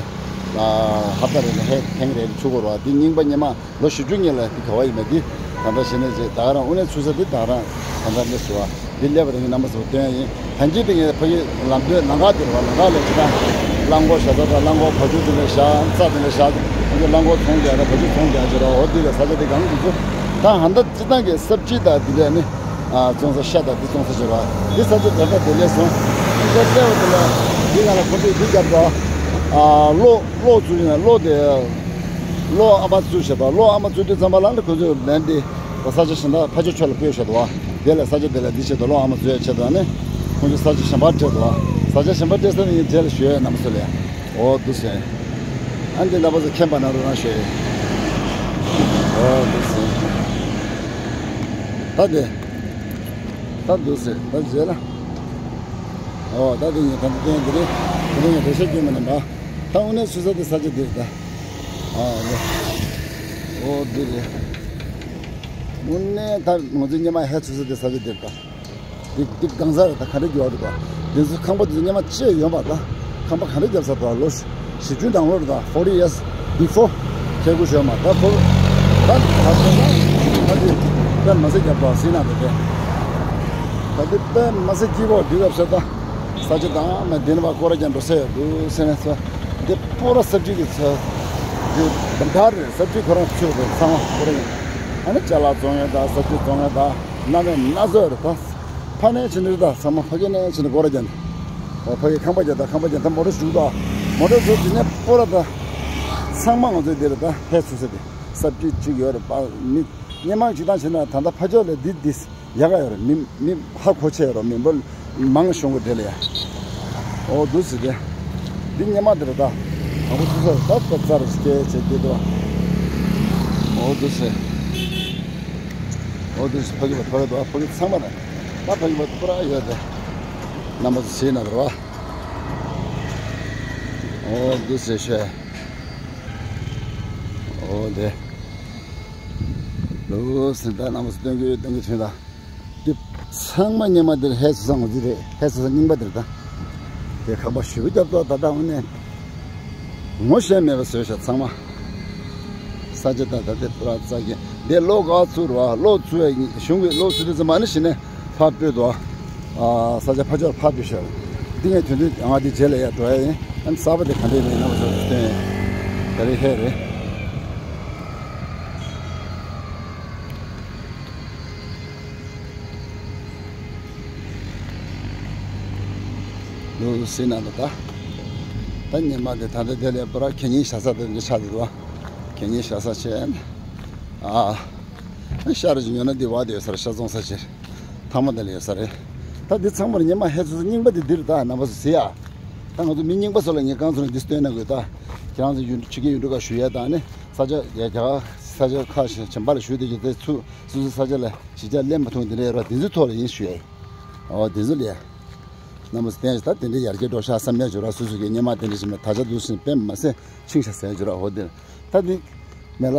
ཧབ་ཏ་རེ་ལ་ཧེ་ཐེངས་རེ་ལ་ཚུགས་དགོས་རེད་བ། དེ་རྙིང་པ་སྔོན་མ་ལོ་བཞི་བཅུ་སྔོན་ལ་དེ་ག་བ་ཡིན་མེད་དེ་ད་ལྟ་གཞི་ནས་རྗེས་ད་ག་རང་དངོས་གནས་ཚུགས་ས་དེ་ད་ག་རང་ད་ལྟ་སླེབས་སོང་བ། དེ་སླེབས་པ་དེ་ངས་རྣམ་པ་ཚོར་སྟོན་ཡ་ཡིན། ད་གིན་དེ་ངས་ཕ་གི་ལམ་སྟོན་ལམ་ཁ་དེ་རེད་བ། ལམ་ཁ་ལ་ཅི་ད་རླངས་འཁོར་བཞག་ས་དང་རླངས་འཁོར་བ་ཕྱུགས་དེ་འདྲ་བཞག་རྩྭ་དེ་འདྲ་བཞག་ང་ཚོ་རླངས་འཁོར་ཚོང་རྒྱག་ད་བ་ཕྱུགས་ཚོང་རྒྱག་ཅེས་རེད་བ། འོ་དེ་ལ་ས་ཆ་དེ་གང་དུ་ཚུགས་ད་ཧ་ད། སྤྱིར་བཏང་གི་སབ་ཇི་དང་དེ་འདྲ་ནི། ཨ་བཙོང་ས་ཤ་དང་འདི་བཙོང་ས་བྱེད་པ། འདི་ས་ཆ་དེ་ལྟ་དེ་ལས་སོང་། འདི་ལྟ་བསྡད་པ་དེ་ལ་འདི་ང་ལ་ཁོ་ཚོས་འདི་རྒྱབ་དོ། ཨ་གློག་གློག་བཙུགས་ཡིན་ན་གློག་དེ། གློག་ཨ་མ་བཙུགས་བྱེད་དོ། གློག་ཨ་མ་བཙུགས་དུས་ཙམ་པ་ལ་ནི་ཁོ་ཚོས་ལན་འདི། ས་ཆ་གཞན་དག་ཕ་ཆོས་ཆོས་ལ་སྤོས་བྱེད་དོ། དེ་ལ་ས་ཆ་དེ་ལ་འདི་བྱེད་དོ། གློག་ཨ་མ་བཙུགས་ཡ་བྱེད་དོ་ནི། ཁོ་ཚོས་ས་ཆ་གཞན་པ་སྤྲད་དོ། ས་ཆ་གཞན་པ་སྤྲད་ས་ནི་ངས་རྗེས་ལ་ཞུ་ཡ་ཡིན་རྣམ་པ་ཚོ་ལ། འོ་འདུག་སེ། ཨ་འདི་ལྟ་བུ་ཚོ་མཁྱེན་པ་ན་རུ་རང་ཤོད། འོ་འདུག་སེ། ད་དེ། ད་འདུག་སེ་ད་རྗེས་ལ། འོ་ད་དེ་ངས་ད་འདི་སྟོན་འདི་རེད། དེ་རིང་ངས་འགྲེལ་བཤད་སྐྱོན་མ་ནམ་པ། ད་དངོས་གནས་སུ་ས་དེ་ས་ཆ་འདིར་ད། ཨ་ལེ། འོ་འདི་རེད། དངོས་གནས་ད་ང་ཚོའི་སྔོན་མ་ཧེ་ཚུགས་ས་དེ་ས་ཆ་འདིར་ད། འདི་འདི་གང་ཟག་རེད་ད་ག་འདྲ་འགྱུར་བ་འགྲོ་ད། འདི་ཚོ་ཁང་པ་འདི་ཚོ་སྔོན་མ་ཅི་ཡོད་པ་ད། ཁང་པ་ག་འདྲ་བརྒྱབ་ས་ད་ལོ་བཞི་བཅུ་ནང་ལོགས་རེད་ད། forty years before ཁྱེད་ཀུ་ཤོད་མ་ད་ཁོ། ད་ད་ད་ད་འདི་ད་མ་ཟད་རྒྱབ་ད་སྲིད་ན་དེ་དེ། ད་འདི་ད་མ་ཟད་སྐྱིད་པོ་འདི་བརྒྱབ་ས་ད། ས་ཆ་དང་མ་འདི་ནི་བ་སྐོར་ར་རྒྱ་འགྲོ་ས་ཡོད་འདུག་སེ་ན་ས། འདི་པོ་ར་སབ་ཇི་གི་ས། འདི་ད་རེད་སབ་ཇི་ཁོ་རང་ཚོས་དེ་ཚང་མ་སྐོར་ར་ཡིན། ཨ་ནི་ཅ་ལག་བཙོང་ཡ་ད་ས་ཆ་བཙོང་ཡ་ད། སྣ་མེད་སྣ་ཚོགས་རེད་ད། ཕ་ནས་ཕྱིན་ནས་ད་ཚང་མ་ཕ་གི་ནས་ཕྱིན་ནས་སྒོ་ར་རྒྱབ་ནས། འོ་ཕ་གི་ཁང་པ་རྒྱབ་ད་ཁང་པ་རྒྱབ་ད་མོ་ཊ་བཞུགས་ད། མོ་ཊ་བཞུགས་དེ་ནས་སྤོ་ར་ད། ཚང་མ་ང་ཚོའི་འདི་རེད་ད་ཧེ་ཚུགས་ས་དེ། སབ་ཅིག་ཅིག་ཡོད་རེད་པ་མི། སྙན་མང་ཅིག་བཏང་ཕྱིན་ན་ད་ལྟ་ཕ་ཕྱོགས་ལས་འདི་འདི་ཡག་ག་ཡོད་རེད། མི་མི་ཧ་གོ་ཆེ་ཡོད་རེད། མི་འབོར་མང་ཤོང་གི་འདྲ་ལ་ཡ། འོ་འདུག་ཟེར་ཏེ། འདི་སྙན་མ་འདི་རེད་ད། དང་པོ་ཚུགས་ས་རེད་ད་ད་རྩ་རེ་སྐྱེ་ཆེ་སྐྱེ་འདུག་འོ་འདུག་ཟེར། འོ་འདུག་ཟེར་ཕ་གི་བ་ཐོ་རེད་ད་ཕ་གི་ཚང་མ་རེད། ད་ཕ་གི་བ་ཐོ་ར་ཡོད་དེ། རྣམ་པ་ཚོ་ཟེར་ན་རེད་བ། འོ་འདུག་ཟེར་ཤེས། འོ་དེ། ལོ་ཟེར་ད་རྣམ་པ་ཚོ་སྟོན་གི་སྟོན་གི་ཐོན་ད། འདི་ཚང་མ་སྔོན་མ་འདིར་ཧེ་ཚུགས་ས་ངོ་འདི་རེད། ཧེ་ཚུགས་ས་རྙིང་པ་འདིར་ད། དེ་ཁང་པ་ཞེ་པོ་རྒྱབ་ཏོ་ད་ད་འོ་ནས། ངོ་ཤེས་མེད་པ་བཟོས་ཤག་ཚང་མ། ས་ཆ་ད་ད་དེ་པུ་ར་ཙ་གི་འདི་ལོ་ག་ཚུར་བ་ལོ་ཚུར་བའི་གཞུང་གི་ལོ་ཚུར་དུ་ཙམ་མ་ནི་ཞིག་ནས་ཕར་སྤོས་དོ། ས་ཆ་ཕ་ཆོར་ཕར་སྤོས་ཤར། འདི་ངས་དོན་དུ་ང་འདི་རྗེས་ལ་ཡར་འགྲོ་ཡ་ཡིན། ཨ་ནི་གསར་པ་དེ་ག་འདྲས་མིན་ན་བཟོ་སྟོན་ཡ་རེད་ཧེ་རེད། ལུ་སི་ན་ད་ད་ད་ཉི་མ་དེ་ད་ལྟ་དེ་ལས་པུ་ར་གད་སྙིགས་བཞག་ས་དེ་འདྲ་ཆགས་འདུག་བ། གད་སྙིགས་བཞག་ས་བྱས་ཨ། ཤར་ཅིག་ཉོ་ན་འདི་བ་དེ་ཡོད་ས་རེད། ཤར་རྫོང་ས་ཆེར་ཐང་མ་དེ་ལ་ཡོད་ས་རེད། ད་འདི་ཚང་མར་ཉི་མ་ཧེ་ཚུ་ཚུ་རྙིང་པ་དེ་འདིར་ད་རྣམ་པ་ཚོ་གཟིགས་ཨ། ད་ང་ཚོ་མི་རྙིང་པ་ཚོ་ལ་ངས་གང་ཚོ་ན་འདི་སྟོན་ན་དགོས་ད། ཁྱེད་རང་ཚོ་ཡུལ་ཕྱི་རྒྱལ་ཡུལ་གྲུ་ཁག་བཞུགས་ཡ་དང་ནི་ས་ཆ་ཡ་རྒྱ་གར་ས་ཆ་ཁག་གཞན་པ་ལ་བཞུགས་བསྡད་ཀྱི་དེ་ཚུ་སོ་སོའི་ས་ཆ་ལ་གཞིས་ཆགས་ལེན་མ་ཐུབ་དེ་འདྲ་ཡོད་ར། དེ་ཚོའི་ཐོག་ལ་ཡིན་ཞུ་ཡ་ཡིན། ཨོ་དེ་ཚོ་ལས། རྣམ་པ་ཚོ་བསྟན་ད་དེ་འདྲའི་ཡར་རྒྱས་འགྲོ་ཤག་བསམ་ཡ་བྱོས་ར། སོ་སོ་གི་སྙེ་མ་དེ་འདྲ་ཞིག་མེད་ད་ཆ་འདུག་ཟིན་པས་མ་ཟད་ཆིང་ཤ་ཟེར་བྱོས་ར། ཨོ་དེ་ད་དེ་མེ་ལ་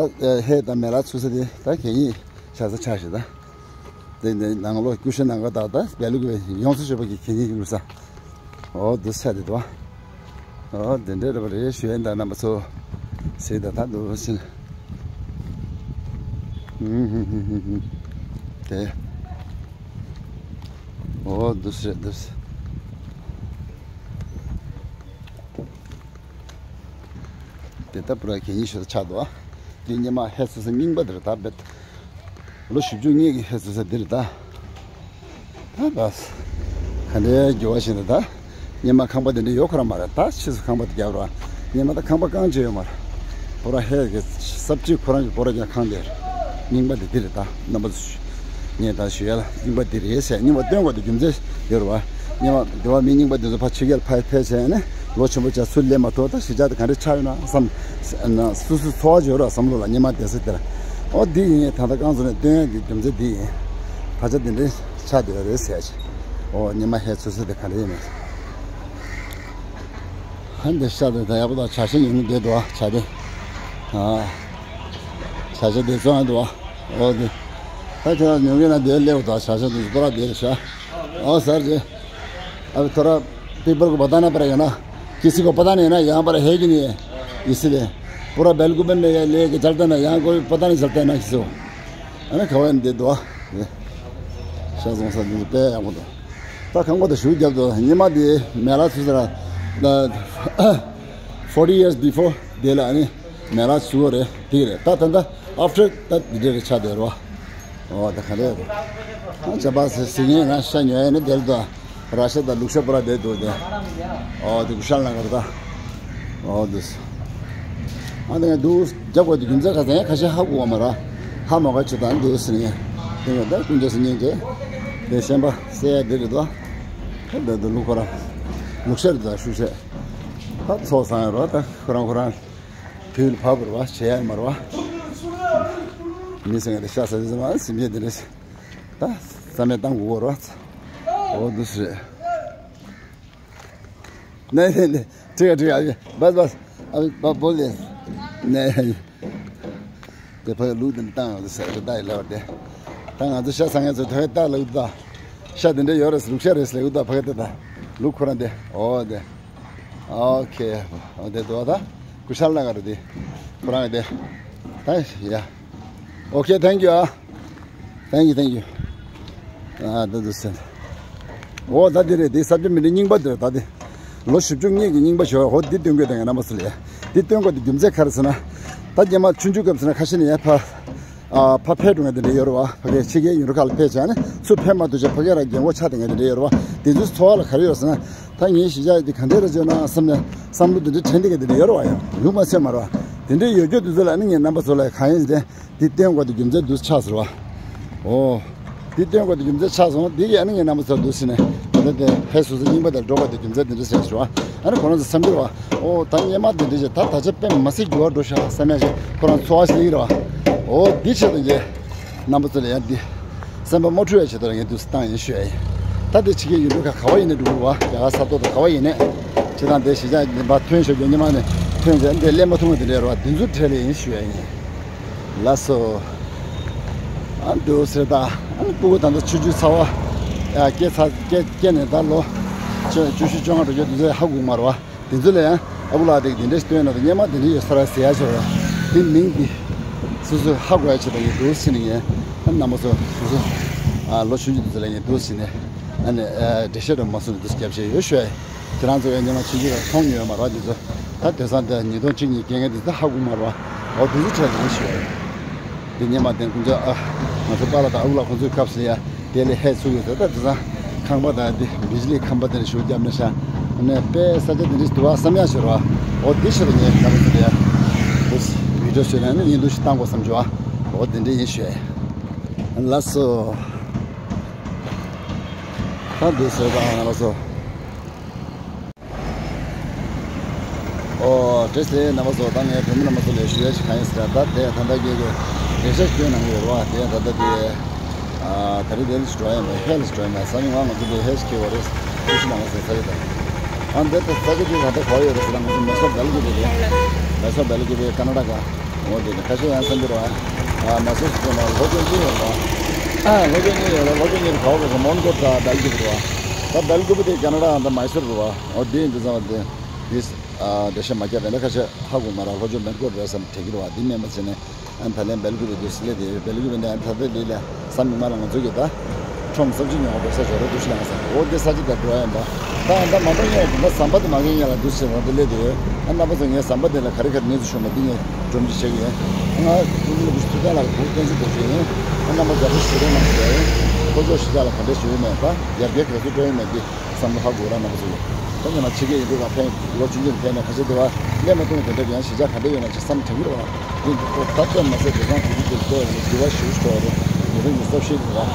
ཧེ་དང་མེ་ལ་ཚུ་ས་དེ་ད་གད་སྙིགས་བཞག་ས་ཆགས་ཤིག་ད། དེ་འདྲའི་ནང་ལོགས་ཀུ་ཤུ་ནང་ག་ད་ད་བལ་ལུག་གི་ཡོངས་སུ་ཤོད་པ་གི་གད་སྙིགས་བླུགས་ས། ཨོ་འདི་ས་དེ་དོ། ཨོ་དེ་འདྲ་རེད་པ་རེད་ཞུ་ཡ་ཡིན་ད་རྣམ་པ་ཚོ། ཟེར་ད་ད་འདུག་ཟིན། ཧུམ་ཧུམ་ཧུམ་ཧུམ་ཧུམ། དེ། ཨོ་འདུག་སེ་འདུག་སེ། དེ་ལྟ་བུ་ར་གད་སྙིགས་ཤོར་ཆགས་འདུག་ཨ། འདི་སྙེ་མ་ཧེ་སོ་སོ་རྙིང་པ་འདིར་ད་བེད། ལོ་བཞི་བཅུ་སྔོན་གྱི་ཧེ་སོ་སོ་འདིར་ད། ད་ད། ག་འདྲའི་འགྱུར་བ་ཞིག་འདུག་ད། སྙེ་མ་ཁང་པ་འདི་འདྲ་ཡོད་ཁོ་རང་མ་རེད། ད་ཕྱིས་སུ་ཁང་པ་འདི་རྒྱབ་ར། སྙེ་མ་ད་ཁང་པ་རྐང་གཅིག་ཡོད་མ་རེད། བུ་ར་ཧེ་གི་ས་བཅུད་ཁོ་རང་གི་བུ་ར་ཀྱང་ཁང་འདིར། རྙིང་པ་འདི་འདིར་ད་རྣམ་པ་ཚོ། ངས་ད་ཞུ་ཡ་ལ་རྙིང་པ་འདི་རེད་ཟེར། རྙིང་པ་སྟོན་དགོས་དེ་རྒྱུ་མཚན་ཡོད་རེད་བ། རྙིང་པ་འདི་བ་མི་རྙིང་པ་འདི་ཚོ་ཕ་ཕྱི་རྒྱལ་ཕ་ཕེབས་བྱས་ནས་ལོ་ཆེན་པོ་བྱས་ཚུར་སླེབས་མ་ཐུབ། ད་གཞིས་ཆགས་དེ་ག་འདྲ་ཆགས་ཡོད་ན་བསམ། སུ་སུ་ཚོར་བ་ཡོད་རེད་བསམ་བློ་ལ་རྙིང་མ་བསྡད་ས་དེ་ལ། ཨོ་འདི་ཡིན། ད་ལྟ་རྐང་བཙུགས་ནས་སྟོན་ཡ་གི་རྒྱུ་མཚན་འདི་ཡིན། ད་ཆ་འདི་འདྲ་ཆགས་བསྡད་ཡོད་རེད་ཟེར་ཅིག་ཨོ་རྙིང་མ་ཧེ་ཚུར་ཚུར་དེ་ག་འདྲ་ཡིན་མིན། ཧ་འདི་ཤ་དེ་ད་ཡག་པོ་དང་བྱ་ཤ་ཉུང་ཉུང་བསྡད་འདུག་ཨ། བྱ་དེ། ཨ། བྱ་ཤ་དེ་བཙོང་ཡ་འདུག་ཨ། ཨོ་དེ། ད་ཁྱེད་རང་ཉོ་གི་ན་དེ་སླེབས་དང་བྱ་ཤ་དེ་པུ་ར་དེ་རེད་ཤག་ཨོ་ཟེར་ཅིག་ཨ་ཐོ་ར་པི་པར་གོ་བ་ད་ན་པར་ཡོད་ན། ཀི་སི་གོ་བ་ད་ན་ཡོད་ན་ཡང་པར་ཧེ་གི་ནི་ཡི་སི་ལེ། པུ་ར་བེལ་གོ་བེ་མེ་ག་ལེ་གི་ཇལ་ད་ན་ཡང་གོ་བ་ད་ན་ཇལ་ད་ན་ཀི་སི་གོ་ཨ་ནི་ག་བ་ཡིན་དེ་དོ། ཤ་བཙོང་ས་འདི་དཔེ་ཡག་པོ་འདུག་ད་ཁང་པ་དང་ཞུ་རྒྱབ་དོ་ཉི་མ་དེ་མེ་ལ་ཚུ་ས་ར། forty years before དེ་ལ་ཨ་ནི་མེ་ལ་ཚུ་རེད་དེ་རེད། ད་ད་ད་after ད་འདི་འདྲ་རེད་ཆགས་བསྡད་རོ། ཨོ་ད་ག་རེ་རེད། ཨ་ཇ་པ་སི་སི་ངན་ན་ཤ་ཉོ་ཡ་ནི་དེ་ལ་དོ། ར་ཤ་དང་ལུག་ཤ་པུ་ར་བསྡད་འདུག་དེ། ཨོ་དེ་གུ་ཤ་ལ་གར་ད། ཨོ་དེ་སོ། ཨ་དེ་ང་དུ་རྒྱབ་དགོས་དེ་རྒྱུ་མཚན་ཁ་ཚན་ཁ་ཤས་ཧ་གོ་བ་མ་ར། ཧ་མ་གོ་ཆུ་དང་དེ་སི་ནི། དེ་ང་ད་ཀུན་རྒྱ་སི་ཉན་གྱི། དེ་ཤན་པ་སེ་ཡ་དེ་རེད་དོ། ད་དུ་ལུག་ཁོ་ར། ལུག་ཤ་རེད་ད་ཤུ་ཤ། ད་ཚོ་སང་ཡ་རོ་ད་ཁོ་རང་ཁོ་རང་། དུས་ལ་བབ་ར་བ་བྱེད་ཡ་མ་ར་བ། མི་སེང་ག་དེ་ཤ་ས་དེ་ཟ་མ་སིམ་ཡ་དེ་རེད། ད་རྩ་མེད་བཏང་དགོས་རོགས། འོ་འདུག་སེ་རེད། ནས་ནས་ནས་ཁྲིག་ཁྲིག་ཨ་བི་བས་བས་ཨ་བི་བ་བོ་ལེ་ནས། དེ་ཕ་གི་ལུག་དེ་འདྲ་བཏང་ཡོད་ཟེར་རེ་ད་ཡི་ལེ་བ་དེ། ད་ང་ཚོ་ཤ་ཚང་ཡ་ཚོ་ཐོག་ཡ་ད་ལུག་ད། ཤ་དེ་འདྲ་ཡོད་རེད་ལུག་ཤ་རེད་ལེ་ད་ཕ་གི་དེ་ད། ལུག་ཁོ་རང་དེ་འོ་དེ། ཨོ་ཁེ། འོ་དེ་དོ་ད། ཀུ་ཤལ་ལ་ག་རེ་དེ། ཁོ་རང་གི་དེ། ད་ཡ། Okay, thank you ཨ། Thank you, thank you. ཨ་ད་དུ་སེ། འོ་ད་དེ་རེད་དེ་ས་བཅད་མི་འདྲ་རྙིང་པ་དེ་རེད་ད་དེ། ལོ་བཞི་བཅུ་སྔོན་གྱི་རྙིང་པ་ཞོ་འོ་འདི་སྟོན་དགོས་དང་ངས་རྣམ་པ་ཚོ་ལ། འདི་སྟོན་དགོས་དེ་རྒྱུ་མཚན་ག་རེ་ཟེར་ན། ད་རྒྱ་མ་ཆུང་ཆུང་སྐབས་ཟེར་ན་ཁ་ཤས་ནས་ཡར་ཕ། ཨ་ཕ་ཕེབས་འགྲོ་མཁན་དེ་འདྲ་ཡོད་རེད་བ། ཕ་གིའི་ཕྱི་རྒྱལ་ཡུལ་གྲུ་ཁག་ལ་ཕེབས་བྱས་ནས་ཚུར་ཕེབས་མ་ཐུབ་བྱས་ཕ་གིར་རྒན་གོག་ཆགས་བསྡད་མཁན་དེ་འདྲ་ཡོད་རེད་བ། དེ་ཚོའི་འཚོ་བ་ལ་ག་རེ་ཡོད་ཟེར་ན། ད་ངའི་གཞིས་ཆགས་འདི་ག་འདྲས་རེད་བྱས་ན་བསམ་ནས་བསམ་བློ་དེ་འདྲ་དྲན་བསྡད་མཁན་དེ་འདྲ་ཡོད་རེད་བ། ཡང་ཡོང་མ་ཚད་མ་རེད་བ། དེ་འདྲས་ཡོད་རྒྱུ་དེ་ཚོ་ལ་ནི་ངས་རྣམ་པ་ཚོ་ལ་གང་ཡིན་ཟེར་ཏེ། འདི་སྟོན་དགོས་དེ་རྒྱུ་མཚན་འདུག་ཆགས་ཟེར་བ། ཨོ། འདི་སྟོན་དགོས་དེ་རྒྱུ་མཚན་ཆགས་སོང་། འདི་ཡང་ནི་ངས་རྣམ་པ་ཚོར་འདུག་ཟེར་ནས་ད་ལྟ་དེ་ཕེབས་སོང་ཙང་རྙིང་པ་དེར་འགྲོ་དགོས་དེ་རྒྱུ་མཚན་དེ་འདྲ་ཟེར་ཟེར་བ། ཨ་ནི་ཁོ་རང་ཚོ་བསམ་གྱི་རེད་བ། ཨོ་ད་སྔོན་མ་དེ་འདྲ་བྱས་ད་ད་ཆ་དཔེ་མི་སྲིད་འགྱུར་བ་འགྲོ་ཤག་བསམ་ཡ་ཞིག་ཁོ་རང་ཚོར་བ་ཞིག་སླེབས་ཀྱི་རེད་བ། ཨོ་འདི་ཆེད་དུ་ངས་རྣམ་པ་ཚོ་ལ་ཡང་འདི་སེམས་པ་མ་འཁྲུལ་བའི་ཆེད་དུ་ངས་འདུག་སེ་བཏང་ཡིན་ཞུ་ཡ་ཡིན། ད་འདི་ཕྱི་རྒྱལ་ཡུལ་གྲུ་ཁག་ག་བ་ཡིན་ནའི་འགྲོ་གི་རེད་བ། རྒྱ་གར་ས་ཐོག་དང་ག་བ་ཡིན་ནའི། ཁྱེད་རང་དེ་གཞིས་ཆགས་འདི་མ་ཐོན་ཤོག་རྒྱུ་སྙེ་མ་ནས་ཐོན་བྱས་འདི་སླེབས་མ་ཐུབ་པ་དེ་འདྲ་རེད་བ། དེ་ཚོ་འཕྲལ་ལ་ཡིན་ཞུ་ཡ་ཡིན། ལགས་སོ། ཨ་འདུག་ཟེར་ད། ཨ་ནི་སྤུ་གུ་ད་ལྟ་ཆུང་ཆུང་ཚ་བ། ཡ་སྐྱེས་ཚ་སྐྱེས་སྐྱེས་ནས་ད་ལོ་བཅུ་བཅུ་བཞི་བཅོ་ལྔ་འགྲོ་རྒྱུ་དེ་ཚོ་ཧ་གོ་གི་མ་རེད་བ། དེ་ཚོ་ལ་ཡང་ཨ་ཁུ་ལགས་དེ་གིས་དེ་འདྲས་སྟོན་ན་ད་སྙེ་མ་དེ་འདྲས་ཡོད་ས་ར་ཟེར་ཡ་ཆོག་ར། དེ་མིང་འདི། སོ་སོས་ཧ་གོ་ཡ་ཆེད་དུ་ངས་འདུག་ཟེར་ནས་ངས་རྣམ་པ་ཚོ་སོ་སོ་ལོ་ཆུང་ཆུང་དེ་ཚོ་ལ་ངས་འདུག་ཟེར་ནས་ཨ་ནི་འགྲེལ་བཤད་འདྲ་མ་སོང་ནས་འདུག་སྐྱབས་བྱས་ཡོད་ཤོད། ཁྱེད་རང་ཚོ་ཡང་ཉི་མ་ཆུང་ཆུང་ལ་མཐོང་མྱོང་ཡོད་མ་རེད་དེ་ཚོ། ད་དེང་སང་དེ་ཉིས་སྟོང་གཅིག་གཉིས་རྒན་ངས་དེ་ཚོ་ཧ་གོ་མ་རེད་བ། འོ་དེ་ཚོ་ཆ་ལ་ཡིན་ཤོད། དེ་སྔོན་མ་དེ་ཁོང་ཚོ་ཨ་ང་ཚོ་པཱ་ལགས་དང་ཨ་ཁུ་ལགས་ཁོང་ཚོའི་སྐབས་སུ་ཡ་དེ་ལས་ཧད་ཚུགས་ཡོད་ཟེར། ད་དེང་སང་ཁང་པ་དང་དེ་བིཇ་ལི་ཁང་པ་དེ་ནས་ཞུགས་བརྒྱབ་ན་ཤ་ནས་དཔེ་ས་ཆ་དེ་འདྲ་ཞིག་འདུག་བ་བསམ་ཡག་ཤོར་བ། འོ་དེ་ཕྱིར་ངས་ད་ལྟ་དེ་ཡ་དེ་བི་ཌིའོ་བཟོས་ནས་ནི་བརྙན་ཐུང་ཞིག་བཏང་དགོས་བསམ་བྱུང་བ། འོ་དེ་འདྲ་ཡིན་ཤོད། ལགས་སོ། ད་འདུག་ཟེར་དང་ལགས་སོ། ཨོ་བཀྲ་ཤིས་བདེ་ལེགས་རྣམ་པ་ཚོ། ད་ངས་བོད་མི་རྣམ་པ་ཚོ་ལ་ཞུ་ཡ་ཞིག་གང་ཡིན་ཟེར་ན། ད་དེ་ད་ལྟ་ངས་ཀྱི་ལས་ཤག་སྐྱོན་གནང་གི་ཡོད་རེད་བ། དེ་ད་ལྟ་དེ་ཨ་ད་རེས་དེ་ལ་ཞིག་འགྲོ་ཡ་ཡིན་པ། ཧེ་ལ་ཞིག་འགྲོ་ཡ་ཡིན་པ། སང་ཉིན་ང་ང་ཚོ་དེ་ཧེ་ཞིག་ཁེལ་བ་རེད། ཀུ་ཤུ་ནང་ལ་ཟེར་ས་རེད། ད་ཨ་འདི་ད་ས་ཆ་དེ་ད་ལྟ་ག་བ་ཡོད་རེད་ཟེར་ན། ང་ཚོ་མེ་སོར་བེལ་གི་བེ་རེད། མེ་སོར་བེལ་གི་བེ་ཀ་ན་ཌ་ག་འོ་དེ་ཁ་ཤས་ཡང་བསམ་གྱི་རེད་བ། ཨ་མེ་སོར་ཟེར་ན་ལྷོ་ཕྱོགས་གཉིས་ཡོད་རེད་བ། ཨ་ལྷོ་ཕྱོགས་གཉིས་ཡོད་རེད། ལྷོ་ཕྱོགས་གཉིས་ག་བ་རེད་ཟེར་ན་མོན་གྷོ་དང་བེལ་གི་བེ་རེད་བ། ད་བེལ་གི་བེ་དེ་ཀ་ན་ཌ་ད་མེ་སོར་རེད་བ། འོ་དེ་ཡིན་དུས་ཙང་བ་དེ་དེ་ཨ་འགྲེལ་བཤད་མ་བརྒྱབ་པ་ཡིན་ན་ཁ་ཤས་ཧ་གོ་མ་རེད། ལྷོ་ཕྱོགས་མོན་གྷོ་རེད་བསམ་དྲན་གྱི་རེད་བ། དེ་མིན་པ་བྱས་ནས་ཨ་ད་ལན་བེལ་གི་བེ་དུ་སི་ལེ་དེ་བེལ་གི་བེ་ནས་ཨ་ད་ལྟ་ལི་ལ་གཟའ་མིག་དམར་ལ་ང་ཚོ་གི་ད་ཁྲོམ་གསར་བརྗེ་ཉོ་བ་འགྲོ་ས་ཞོར་ར་འདུ་ཤི་ལང་ས་འོ་དེ་ས་ཆ་དེ་འགྲོ་ཡ་ཡིན་པ། ད་ཨ་ད་མ་གཏོགས་ངས་ད་ཟམ་པ་དེ་མ་གིན་ཡ་ལ་འདུ་ཤི་རང་དེ་སླེབས་དེ་ཡོད། ཨ་རྣམ་པ་ཚོ་ངས་ཟམ་པ་དེ་ལ་ག་རེ་ག་རེ་གནས་ཚུལ་བྱུང་བ་འདི་ངས་སྒྲོམ་གཞི་བྱེད་ཀྱི་ཡིན། ང་ཀུན་གླུ་བུ་ཚུ་ད་ལ་གུ་བསྟན་ཚུལ་དེ་བྱེད་ཡིན། ཨ་རྣམ་པ་རྒྱ་ཕྲུག་ཞུ་རེ་གནང་དེ་ཡིན། ཁོ་ཚོ་ཞི་ད་ལ་ག་འདྲ་ཞུ་ཡིན་མེད་ད་ཡར་རྒྱས་ག་ཚོད་འགྲོ་ཡིན་མེད་འདི། བསམ་བློ་ཧ་གོ་ར་རྣམ་པ་ཚོ་ཡོད། ད་ཉི་མ་ཕྱི་རྒྱལ་ཡིན་དུས་ལ་ཕན་ལོ་ཆུང་ཆུང་ཕན་ན་ཁ་ཤས་དེ་བ་ལས་མ་ཐུང་དེ་འདྲ་ཡང་གཞིས་ཆགས་ག་འདྲ་ཡོད་ན་ཅིག་བསམ་དྲན་གྱི་རེད་བ། དེ་འདི་ཁོ་ད་ལྟ་མ་ཟད་དེ་སང་དེ་དུས་དེ་ལྟོས་ཡོང་ནས་འགྱུར་བ་ཞིག་འགྲོ་རེད། ཉིས་སྟོང་ཉི་ཤུ་རྩ་བཞི་རེད་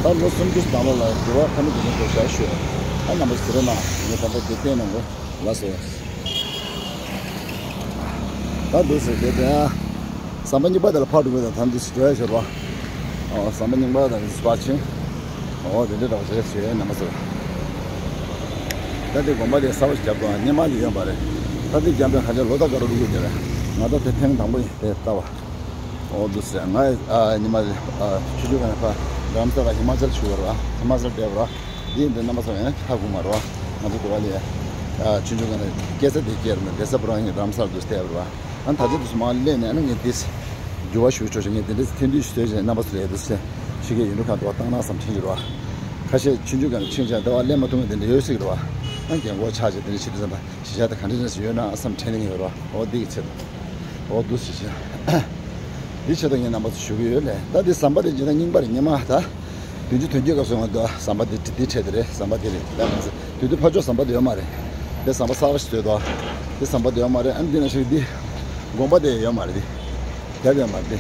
བ། ད་ལོ་སུམ་ཅུ་ནང་ལོགས་ལ་འགྱུར་བ་ཁ་མི་འདུག་ནས་འགྲོ་བཞག་ཞུ། ད་རྣམ་པ་ཚོ་དེ་རེད་ན་ངས་ད་ལྟ་དེ་བསྟན་གནང་གོ། ལགས་སོ། ད་འདུག་ཟེར་དེ་དེ་ཨ། ཟམ་པ་གཉིས་པ་དེ་ལ་ཕར་འགྲོ་དགོས་དང་ད་འདི་སུ་འགྲོ་ཡ་ཤོར་བ། ཨོ་ཟམ་པ་གཉིས་པ་དང་འདི་སུ་ཕར་ཕྱིན། ཨོ་དེ་འདྲ་འདྲ་བ་ཞིག་རེད་ཞུ་ཡ་རྣམ་པ་ཚོ། ད་དེ་དགོན་པ་དེ་གསར་པ་ཞིག་བརྒྱབ་འདུག་ཨ་སྔོན་མ་ལ་ཡོད་པ་རེད། ད་དེ་རྒྱབ་པའི་ཁ་ཆེ་ལོ་ད་ག་རུ་འགྲོ་དགོས་དེ་རེད། ང་ད་དེ་ཐེངས་དང་པོ་ཡིན་དེ་ལྟ་བ། ཨོ་འདུག་ཟེར་ང་ཨ་ཉི་མ་ཨ་ཆུ་ཆུ་ག་ནས་ཕར་རྡ་རམ་ས་ལ་ཧི་མ་ཅལ་ཞུ་བ་རེད་བ། ཧི་མ་ཅལ་བསྡད་པ་རེད་བ། འདི་འདི་རྣམ་པ་ཚོ་ཡང་ཧ་གོ་མ་རེད་བ། ང་ཚོ་དེ་བ་ལས་ཨ་ཆུ་ཆུ་ག་ནས་སྐད་ཆ་དེ་སྐྱེལ་རེད་མ་བསྡད་ས་པོ་རང་ཡིན་རྡ་རམ་ས་ལ་འདུག་བསྡད་པ་རེད་བ། ཨ་ད་ཆ་དུས་སུ་མ་སླེབས་ནས་ཨ་ནི་ངས་འདི་འགྱུར་བ་ཞུ་ཆོག་ཆོག་ངས་འདི་འདྲ་ཐེངས་དུས་ཞུ་ཐོས་ཆེ་རྣམ་པ་ཚོ་ལས་འདུག་སེ་ཤི་གས་ཡིན་འགྲོ་གང་འདུག་བ་བཏང་ན་བསམ་དྲན་གྱི་རེད་བ། ཁ་ཤས་ཆུང་ཆུང་ག་ནས་ཕྱིན་ཆ་འདི་བ་སླེབས་མ་ཐུབ་ངས་འདི་འདྲ་ཡོད་སྲིད་རེད་བ། ཨ་རྒན་གོག་ཆགས་ཆེ་འདི་འདྲ་བྱེད་དུས་ཙམ་པ་གཞིས་ཆགས་དེ་ག་འདྲ་འདྲ་ཞིག་ཡོད་ན་བསམ་དྲན་ནས་ཡོད་རེད་བ། འོ་འདི་གི་ཆེད་དུ། འོ་འདུག་སེ་བྱས། འདི་ཆེད་དུ་ངས་རྣམ་པ་ཚོ་ཞུ་གི་ཡོད་ལས་ད་འདི་ཟམ་པ་དེ་ཇི་ལྟར་རྙིང་པ་རེད་སྔོན་མ་ད། བདུན་ཅུ་དོན་བརྒྱད་སྐབས་སུ་ང་ཚོ་ཟམ་པ་འདི་འདི་འཕྲད་དེ་རེད། ཟམ་པ་འདི་རེད་ད། དེ་དུས་ཕར་ཕྱོགས་ཟམ་པ་འདི་ཡོད་མ་རེད། འདི་ཟམ་པ་གསར་པ་ཞིག་བཟོས་འདུག་འདི་ཟམ་པ་འདི་ཡོད་མ་རེད། ཨ་ནི་འདི་ན་ཞིག་འདི་དགོན་པ་འདི་ཡོད་མ་རེད། འདི་རྒྱབ་ཡོད་མ་རེད། འདི་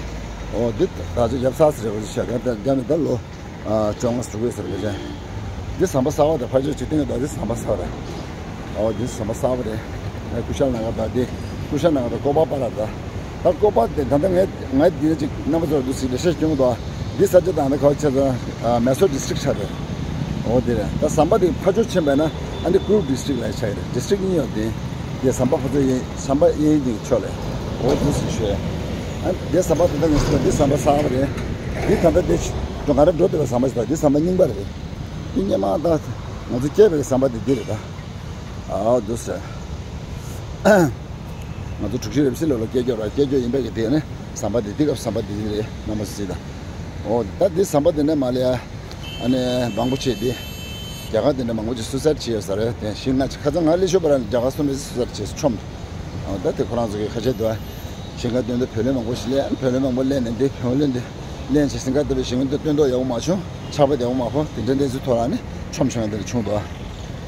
འོ་འདི་ད་ཚོད་རྒྱབ་ཚར་ཟེར་བ་ཞིག་བྱས་རྒྱབ་རྒྱབ་ནས་ད་ལོ་བཅོ་ལྔ་དྲུག་པའི་ཟེར་བ་ཅན། འདི་ཟམ་པ་གསར་པ་དང་ཕར་ཕྱོགས་ཅིག་སྟེང་གི་འདུག་འདི་ཟམ་པ་གསར་པ་རེད། ཨོ་འདི་ཟམ་པ་གསར་པ་རེད། ཀུ་ཤལ་ན་གར་དང་འདི་ཀུ་ཤལ་ན་གར་དང་ཀོ་པ་པ་ར་དང་། ད་ཀོ་པ་དེ་ད་ལྟ་ངས་ངས་འདི་ནས་ཅིག་རྣམ་པ་ཚོར་འདུག་སྲིད་ལས་བཤད་སྐྱོང་དང་འདི་ས་ཆ་དང་ནི་ཁ་བ་ཆེ་ས་མེ་སོར་ཌི་སི་ཊིག་ཆགས་རེད། ཨོ་དེ་རེད། ད་ཟམ་པ་དེ་ཕར་ཕྱོགས་ཕྱིན་པས་ན་ཨ་འདི་ཀུ་རུག་ཌི་སི་ཊིག་ལ་ཆགས་རེད། ཌི་སི་ཊིག་གཉིས་ཡོད་དེ། དེ་ཟམ་པ་ཕར་ཚུར་ཡིན་ཟམ་པ་གཡས་གཡོན་གྱི་ཕྱོགས་ལས། ཨོ་འདུག་སྲིད་ཤོད། ཨ་དེ་ཟམ་པ་དེ་ད་ངས་ཟེར་འདི་ཟམ་པ་གསར་པ་རེད། འདི་ད་ལྟ་དེ་ང་རང་འགྲོ་བསྡད་པའི་ཟམ་པ་ཞིག་དང་འདི་ཟམ་པ་རྙིང་པ་རེད། འདི་སྔོན་མ་ད་ང་ཚོ་སྐྱེས་པའི་ཟམ་པ་དེ་འདི་རེད་ད། ཨའོ་འདུག་ཟེར། ང་ཚོ་དྲུག་ཅུ་རེ་བཞི་ལོ་ལ་སྐྱེས་རྒྱུ་ར་སྐྱེས་རྒྱུ་ཡིན་པའི་གི་དེ་ནི་ཟམ་པ་དེ་འདི་སྐབས་ཟམ་པ་དེ་འདི་རེད་རྣམ་པ་ཚོ་གཟིགས་དང་། ཨོ་ད་འདི་ཟམ་པ་དེ་ནས་མ་ལས་ཨ་ནི་མང་པོ་བྱས་ཏེ། རྒྱ་གར་དེ་འདྲ་མང་པོ་ཅིག་སུ་སར་བྱས་ཡོད་ས་རེད་དེ་ཞིག་ང་ཁ་ཚ་ང་ལས་ཤོད་པ་ར་རྒྱ་གར་སུ་མེད་སུ་སར་བྱས་སུ་ཆོམ། ཨོ་ད་དེ་ཁོ་རང་ཚོ་གི་ཁ་ཆད་དུ་ཞིང་ཁ་སྟོན་དུ་བོད་ལས་མང་པོ་ཞིག་ལས་ཨ་ནི་བོད་ལས་མང་པོ་ལས་ནས་འདི་བོད་ལས་འདི་ལེན་བྱས་ཞིང་ཁ་སྟོན་པའི་ཞིང་ཁ་སྟོན་ཐོག་ཡག་པོ་མ་བྱུང་ཆགས་པ་ཡག་པོ་མ་ཕོ་དེ་འདྲ་འདྲ་ཚུལ་ཐོག་ལ་ནི་ཆོམ་ཆོམ་ཡང་དེ་འདྲ་བྱུང་འདུག་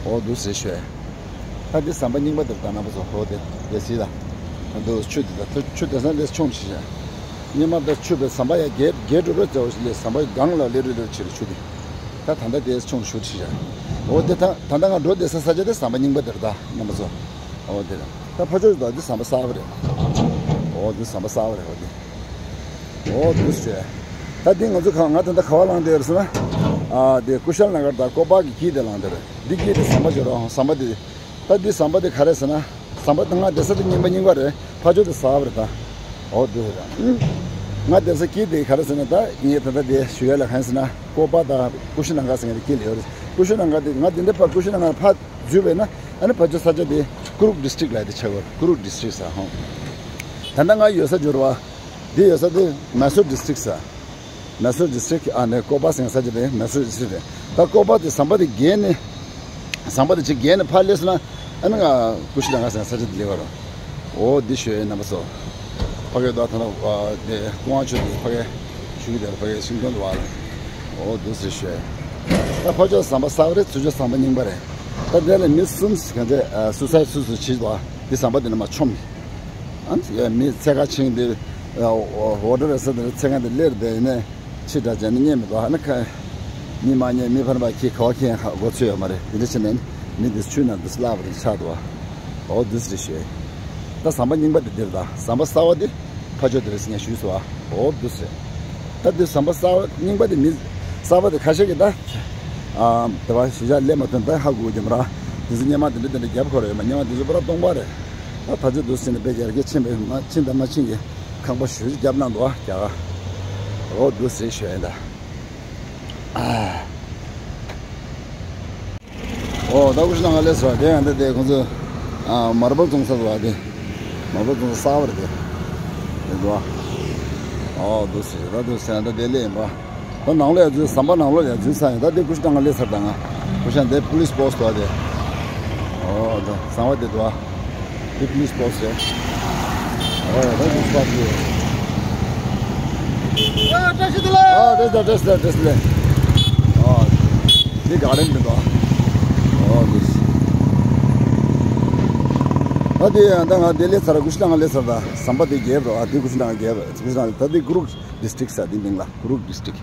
ཨོ་འདུག་ཟེར་ཤོད། ད་འདི་ཟམ་པ་རྙིང་པ་དེར་ད་རྣམ་པ་ཚོ་ཧོ་དེ་དེ་སྲིད་ལ། འདུག་ཆུ་དེ་ད་ཆུ་དེ་སང་དེ་ཆུང་ཞིག་བྱ། སྔོན་མ་ད་ཆུ་དེ་ཟམ་པ་ཡ་རྒྱས་རྒྱས་འགྲོ་རོ་ཙེ་བ་ཞིག་ལས་ཟམ་པ་སྒང་ལ་ལེ་རུ་ལེ་ཆེ་རུ་ཆུ་དེ། ད་ད་ལྟ་དེ་ཆུང་ཞུ་ཞིག་བྱ། འོ་དེ་ད་ད་ལྟ་ང་འགྲོ་བསྡད་ས་ས་ཆ་དེ་ཟམ་པ་རྙིང་པ་དེར་ད་རྣམ་པ་ཚོ། འོ་དེ་རེད། ད་ཕ་ཆོས་ད་དེ་ཟམ་པ་གསར་པ་རེད། འོ་དེ་ཟམ་པ་གསར་པ་རེད་འོ་དེ། འོ་དེ་ཟེར། ད་འདི་ང་ཚོ་ག་ང་ད་ལྟ་ག་བ་ལངས་བསྡད་ཡོད་ཟེར་ན། ཨ་དེ་ཀུ་ཤལ་ན་གར་དང་ཀོ་པ་གི་དཀྱིལ་དེ་ལངས་བསྡད་རེད། འདི་དཀྱིལ་དེ་ཟམ་པ་བརྗོད་རོགས་ཟམ་པ་དེ། ད་འདི་ཟམ་པ་དེ་ག་རེ་ཟེར་ན། ཟམ་པ་དེ་ང་བསྡད་ས་དེ་རྙིང་པ་རྙིང་པ་རེད། ཕ་ཆོས་དེ་གསར་པ་རེད་ད། འོ་དེ་རེད། ང་བསྡད་ས་དཀྱིལ་དེ་ག་རེ་ཟེར་ན་ད་ངས་ད་ལྟ་དེ་ཞུ་ཡ་ལ་གང་ཟེར་ན་ཀོ་པ་དང་ཀུ་ཤུ་ན་གར་ཟེར་མཁན་དེ་དཀྱིལ་ལ་ཡོད་རེད། ཀུ་ཤུ་ན་གར་དེ་ང་དེ་འདྲ་ཕ་ཀུ་ཤུ་ན་གར་ཕ་འཛུལ་བས་ན་ཨ་ནི་ཕ་ཆོས་ས་ཆ་དེ་ཀུ་རུག་ཌི་སི་ཊིག་ལ་དེ་ཆགས་ཡོད་རེད། ཀུ་རུག་ཌི་སི་ཊིག་ཟེར་ཧོ། ད་ལྟ་ང་ཡོད་ས་འབྱོར་བ། འདི་ཡོད་ས་དེ་མེ་སོར་ཌིས་ཊིག་ས། མེ་སོར་ཌིས་ཊིག་ཨ་ནི་ཀོ་པ་ཟེར་ས་ཆ་དེ་མེ་སོར་ཌིས་ཊིག་རེད། ད་ཀོ་པ་དེ་ཟམ་པ་དེ་བརྒལ་ནས། ཟམ་པ་དེ་ཅིག་བརྒལ་ནས་ཕར་སླེབས་སོང་ན། ཨ་ནི་ང་ཀུ་ཤི་ལ་ང་ཟེར་ས་ཆ་དེ་སླེབས་པ་རེད། འོ་འདི་ཞོལ་རྣམ་པ་ཚོ། ཕ་གི་དོ་ད་ནི་དེ་ཀུ་ཝང་ཆུ་དེ་ཕ་གི་ཆུ་གི་དེ་ཕ་གི་ཤིང་སྡོང་དུ་བ་ལ། འོ་འདུག་ཟེར་ཞོལ། ད་ཕ་ཕྱོགས་ཟམ་པ་གསར་པ་རེད། ཚུར་ཕྱོགས་ཟམ་པ་རྙིང་པ་རེད། ད་དེ་ལ་མི་གསུམ་གང་ཚེ་སུ་ས་སུ་སུ་བྱིས་དོ། འདི་ཟམ་པ་དེ་ནས་མར་མཆོངས། ཨ་ནི་མི་འཚོལ་ག་ཕྱིན་དེ། འོ་འོ་ཌར་རེད་ས་དེ་འཚོལ་ག་དེ་སླེབས་དེ་ནས། ཕྱི་དྲག་བྱས་ནས་རྙེད་མི་འདུག་ཨ་ནི་ཁ། མི་མ་རྙེད་མི་ཕར་མ་ཁྱི་ག་བ་ཁྱི་ཡང་ཧ་གོ་ཚོད་ཡོད་མ་རེད། དེ་འདྲ་བྱས་ནས་མི་འདི་ཆུ་ནང་དུ་སླ་བ་རེད་ཆགས་འདུག་འོ་འདུག་ཟེར་ཞུས། ད་ཟམ་པ་རྙིང་པ་འདི་འདིར་ད་ཟམ་པ་གསར་བ་འདི་ཕ་ཕྱོགས་འདི་རེད་ཟེར་ངས་ཞུས་སོང་། འོ་འདུག་ཟེར། ད་འདི་ཟམ་པ་གསར་བ་རྙིང་པ་འདི་མི་གསར་བ་འདི་ཁ་ཤས་ཀྱིས་ད། ཨ་དེ་བ་གཞིས་ཆགས་སླེབས་མ་ཐོན་ད་ཧ་གོ་གི་མ་རེད། འདི་ཚོ་སྔོན་མ་འདི་འདྲ་འདི་འདྲ་རྒྱབ་ཁོ་ར་ཡོད་མ། སྔོན་མ་འདི་ཚོ་པུ་ར་སྟོང་པ་རེད། ད་ད་ཆ་འདུག་ཟེར་ནས་དཔེ་ཡར་རྒྱས་ཕྱིན་པས་མ་ཕྱིན་དང་མ་ཕྱིན་གྱི་ཁང་པ་ཞུ་རྒྱབ་གནང་འདུག་ཨ་རྒྱ་གར། འོ་འདུག་ཟེར་ཞུ་ཡིན་ད། ཨ། འོ་ད་ཀུ་ཤུ་ནང་ང་སླེབས་སོང་། དེ་ཡང་འདི་དེ་ཁོང་ཚོ་ཨ་མར་བལ་བཙོང་ས་འདུག་ཨ། དེ་མར་བལ་བཙོང་ས་གསར་པ་རེད་དེ། དེ་འདུག་ཨ། འོ་འདུག་ཟེར་ད་འདུག་ཟེར་ད་དེ་སླེབས་ཡིན་པ། ད་ནང་ལོགས་ཡར་འཛུལ། ཟམ་པ་ནང་ལོགས་ཡར་འཛུལ་ཚར་ཡིན། ད་དེ་ཀུ་ཤུ་ནང་ང་སླེབས་ཚར། ད་ང་ཀུ་ཤུ་ནང་དེ་པུ་ལིས་པོ་སི་ཊི་འདུག་ཨ། དེ་འོ་ད་ཟམ་པ་དེ་འདུག་ཨ། དེ་པུ་ལིས་པོ་སི་ཊི་རེད། ཨོ་ཡ་ད་དེ་སྤ་དེ། ཨ་བཀྲ་ཤིས་བདེ་ལེགས། ཨ་བཀྲ་ཤིས་བདེ་ལེགས། བཀྲ་ཤིས་བདེ་ལེགས། ཨ་དེ་ག་རེ་མི་འདུག་ཨ། ཨོ་དེ་ད་དེ་ཡང་ད་ང་དེ་སླེབས་ཚར། ཀུ་ཤུ་ནང་ང་སླེབས་ཚར། ད་ཟམ་པ་དེ་བརྒལ་འགྲོ། ཨ་དེ་ཀུ་ཤུ་ནང་ང་བརྒལ་བ། ཀུ་ཤུ་ནང་ད་དེ་ཀུ་རུག་ཌིས་ཊིག་ཟེར་དེ་མིང་ལ་ཀུ་རུག་ཌིས་ཊིག་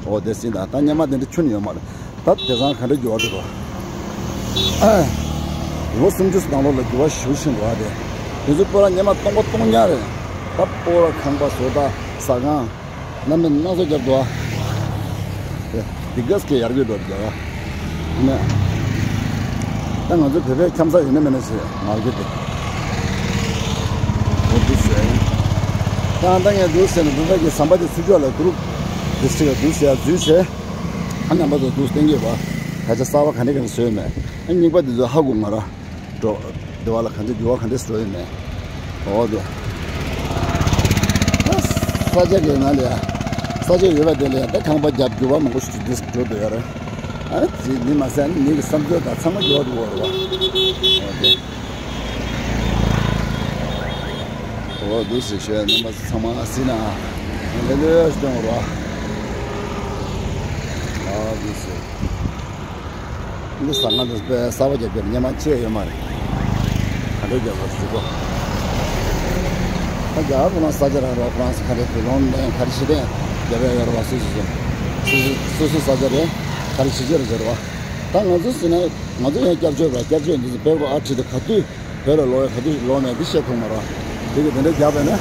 འོ་དེ་ཟིན་ད་ད་སྔོན་མ་དེ་འདྲ་ཁྱོན་ནས་ཡོད་མ་རེད། ད་དེང་སང་ག་འདྲ་འགྱུར་བ་འགྲོ་འགྲོ། ལོ་སུམ་ཅུ་ནང་ལོགས་ལ་འགྱུར་བ་ཞེ་པོ་ཕྱིན་འགྲོ་བ་དེ། དེ་ཚོ་སྤོ་ར་སྔོན་མ་སྟོང་པ་སྟོང་ཉག་རེད། ད་སྤོ་ར་ཁང་པ་བཟོ་ལྟ་ཟ་ཁང་གནམ་མེད་སྣ་ཚོགས་རྒྱབ་འདུག་ཨ། དེ་དེ་གས་ཀྱི་ཡར་རྒྱས་འགྲོ་རྒྱ་ག་ནས། ད་ང་ཚོ་བོད་པའི་འཁྱམ་ས་ཡིན་ན་མིན་ན་ཞེས་ངར་གྱི་དེ། འོ་འདུག་ཟེར། ད་ད་ངས་འདུག་ཟེར་ན་འདུག་ད་ཀྱི་ཟམ་པ་དེ་ཚུར་ཕྱོགས་ལ་ཀུ་རུག་ཌིས་ཊིག་ལ་འདུག་ཟེར་འཛུལ་བྱས། ཨ་རྣམ་པ་ཚོ་འདུག་སྟེང་གི་བ། ད་ཆ་གསར་བ་ག་འདྲ་ག་འདྲ་བཟོས་མེད། ཨ་རྙིང་པ་འདི་ཚོ་ཧ་གོ་ང་ར། འགྲོ། འདི་བ་ལ་ག་འདྲ་འགྱུར་བ་ག་འདྲ་འགྲོ་ཡོད་མེད། འོ་དེ། ས་ཆ་གི་ནང་ལ་ཡ། ས་ཆ་ཡོད་པ་དེ་ལ་ཡ་ད་ཁང་པ་རྒྱབ་འགྱུར་བ་མང་པོ་ཞིག་འདུག་འགྲོ་འདུག་ཡ་རེད། ཨ་ཙི་མི་མ་ཟད་མི་གི་བསམ་ཚུལ་དང་ཚང་མ་འགྱུར་བ་འགྲོ་བ་རེད་བ། འོ་དེ། འོ་འདུག་སེ་ཞོལ་རྣམ་པ་ཚང་མ་སྲིད་ན་ལེ་ལོས་སྟོན་རོགས། ཨ་འདུག་སེ། འདི་ཟ་ཁང་དུ་དཔེ་གསར་པ་རྒྱབ་རྒྱབ་སྔོན་མ་ཆེ་ཡོད་མ་རེད། ག་འདྲ་རྒྱབ་པ་ཟེར་གོ། ད་རྒྱ་གར་ཁོ་རང་ས་ཆ་རང་རོགས་ཁོ་རང་ས་ག་འདྲ་དུ་ལོན་ལེན་ག་རེ་བྱེད་དེ་རྒྱབ་ཡ་ཡོད་རེད་བ། སོ་སོ་སོ་སོ་སོ་སོ་ས་ཆ་རེད། ག་རེ་བྱེད་ཆེ་རེད་ཟེར་བ། ད་ང་ཚོ་ཟེར་ན་ང་ཚོ་ཡང་སྐྱབས་བཅོལ་བ་སྐྱབས་བཅོལ་འདི་ཚོ་བེ་གོ་ཨ་ཁྲི་དུ་ག་དུས་བོད་ལ་ལོག་ཡ་ག་དུས་ལོག་ནས་འདི་བཤད་ཐུབ་མ་རེད་བ། དེ་གི་དེ་འདྲ་རྒྱབ་པས་ན་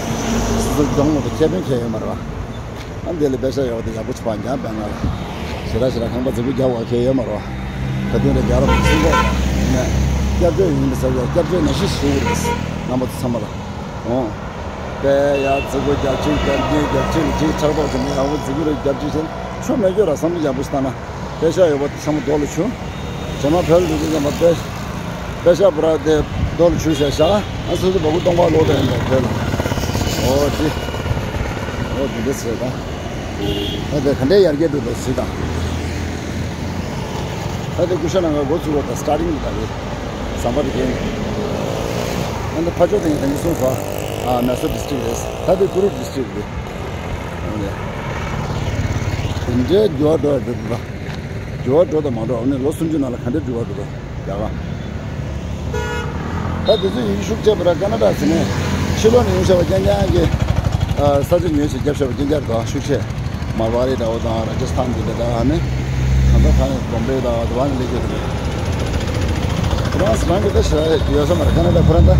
སོ་སོ་སྦྱོང་མི་འདུག་ཁེ་ཕན་ཁེ་ཡོད་མ་རེད་བ། ཨ་འདི་ལ་པེ་ཤ་ཡོད་དེ་ཡག་པོ་ཆུ་བ་ཉག་པའི་ང་ལ། ཞེ་དྲག་ཞེ་དྲག་ཁང་པ་རྫིག་པོ་རྒྱག་པ་གལ་ཡོད་མ་རེད་བ། ད་དུང་རེ་རྒྱག་རོགས་ཚིག་གོ། ནས། སྐྱབས་བཅོལ་ཡིན་པའི་ས་ཆ་སྐྱབས་བཅོལ་ནང་བཞིན་ཞུ་དགོས་རེད། རྣམ་པ་ཚོ་ཚང་མ་ལ། འོང་། པེ་ཡ་རྫིག་པོ་རྒྱབ་ཅིག་རྒྱབ་གཉིས་རྒྱབ་ཅིག་ཅིག་ཆར་པ་ཅིག་ནས་ཡག་པོ་རྫིག་པོ་རེ་རྒྱབ་ཅིག་བྱས། ཆུ་མེད་རྒྱུ་ར་བསམ་བློ་ཡག་པོ་ཞིག་བཏང་ན། པེ་ཤ་ཡོད་པ་དེ་ཚང་མ་རྡོ་ལ་ཆུ། རྗེས་མ་བོད་ལ་འགྲོ་དུས་ཙམ་པ་པེ། པེ་ཤ་པུ་ར་དེ་རྡོ་ལ་ཆུ་བྱས་བཞག་ཨ་སོ་སོ་བ་ཀུ་སྟོང་པ་ལོག་དང་ཡིན་པ་བོད་ལ། འོ་དེ། འོ་དེ་འདྲ་ཟེར་ད། ད་དེ་ག་འདྲའི་ཡར་རྒྱས་འགྲོ་འདུག་ཟེར་ད། ད་དེ་ཀུ་ཤ་ནང་ག་འགོ་ཚུགས་པ་ད་སི་ཊར་ཊིང་ད་རེད། ཟམ་པ་དེ་གས་ནས། ཨ་ནི་ཕ་ཕྱོགས་དེ་ངས་དེ་ནས་གསུངས་སོང་། ཨ་མེ་སོར་ཌིས་ཊིག་རེད། ད་དེ་ཀུ་རུག་ཌིས་ཊིག་རེད། འོ་ནས། དེ་འདྲའི་འགྱུར་བ་འགྲོ་ཡ་འགྲོ་འདུག་ད། འགྱུར་བ་འགྲོ་དང་མ་འགྲོ་ཨ་ནི་ལོ་སུམ་ཅུ་ནང་ལ་ག་འདྲའི་འགྱུར་བ་འགྲོ་འདུག་རྒྱ་གར། ད་དེ་ཚོ་ཡིན་ཤུགས་ཆེ་བ་ར་ཀ་ན་ཌ་ཟེར་ནས་ཕྱི་ལོགས་ནས་ཡོང་བཞག་པ་རྐྱང་རྐྱང་གི། ཨ་ས་ཆ་ཉོས་བྱས་བརྒྱབ་བཞག་པ་རྐྱང་རྐྱང་རེད་ཤུགས་ཆེ། མར་ཝ་རི་འདྲ་བོ་དང་ར་ཇ་སི་ཐན་འདི་འདྲ་ད་ཨ་ནི། གང་ལྟར་ཕ་ནི་བོམ་བེ་དང་དུ་བ་ནི་སླེབས་ཀྱི་འདུག་ཁོ་རང་ས་རང་གི་ད་ཞེ་དྲག་ཡོད་ས་མ་རེད་ཀ་ན་ཌ་ཁོ་རང་ད།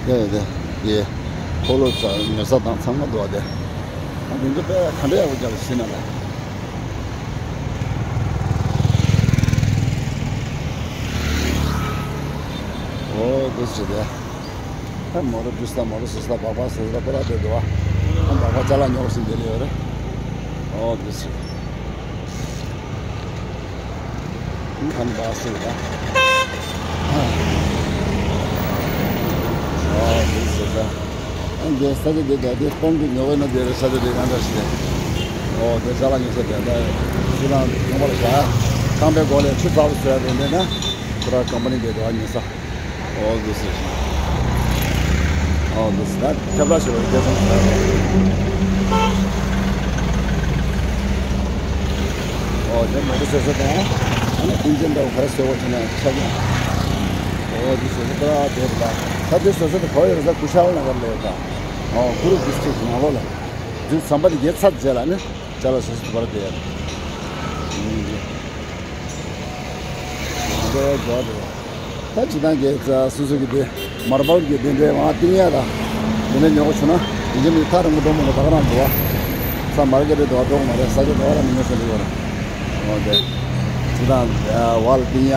དེ་དེ་དེ་ཁོ་ལོ་ས་ཉོ་ས་དང་ཚང་མ་འདུག་བ་དེ། ཨ་དེ་ཚོ་དཔེ་ག་འདྲ་ཡག་པོ་རྒྱག་ཟིན་ན་ལ། འོ་དེ་ཟེར་དེ། ཨ་མོ་རོ་འདྲུད་ས་མོ་རོ་ཟོས་ས་སྦག་སྦག་ཟོས་ས་པོ་ར་དེ་འདུག་བ། ཨ་སྦག་སྦག་ཅ་ལག་ཉོ་ཟིན་དེ་ལ་ཡོད་རེད། འོ་དེ་ཟེར། ཨ་ནི་སྦག་ཟེར་ད། འདི་ས་ཆ་འདི་དང་འདི་སྟོང་གི་ཉོ་གི་ན་འདི་རེད། ས་ཆ་འདི་གང་འདྲ་ཞིག་རེད། ཨོ་འདི་ཅ་ལག་ཉོ་ས་དེ་འདྲ་ཚུར་ལ་ཁང་པའི་སྒོ་ལས་ཆུ་ཚ་པོ་བཟོས་ཡ་དེ་འདྲ་ན་ཁོ་ར་ཀམ་པ་ནི་དེ་དུ་ཨ་ཉོ་ས། ཨོ་འདི་སི། ཨོ་འདི་སི་ད་ཁྱབ་བསྒྲགས་བྱེད་པའི་སྐད་ཆ་ཞིག་རེད། ཨོ་དེ་མོ་ཊ་བཟོ་ས་དང་ཨ་ནི་ཨིན་ཇིན་འདྲ་བོ་ག་རེ་བཟོས་པ་བྱས་ན་ཆ་གི། ཨོ་འདི་བཟོ་ས་ད་དེ་རེད། ད་ད་དེ་བཟོ་ས་དེ་ག་བ་ཡོད་རེད། ས་ཀུ་ཤལ་ན་གར་ལ་ཡོད་ད། ཨོ་ཀུ་རུ་ཌིས་ཊྲིཀ་ནང་ལོགས་ལ། འདི་ཟམ་པ་དེ་བརྒལ་ཚར་རྗེས་ལ་ནི་ཅ་ལག་བཟོ་ས་དེ་བར་དེ་ཡོད། འདི་འགྲོ་དེ། ད་སྤྱི་བཏང་གི་ས་སོ་སོ་གི་དེ་མར་བལ་གྱི་དེ་འདྲའི་ཝང་བཏིང་ཡ་ད། དེ་འདྲ་ཉོ་གི་བྱུང་ན་ཡིན་གྱི་མི་ཐག་རིང་པོ་འགྲོ་མི་འགྲོ་ད་ག་རང་འདུག་བ། ས་མར་ཀེ་ཊི་འགྲོ་འགྲོ་གི་མ་རེད། ས་ཆ་འགྲོ་བ་ལ་མི་ཉོ་ས་འདུག་བ། འོ་དེ་སྤྱི་བཏང་ཝལ་བཏིང་ཡ་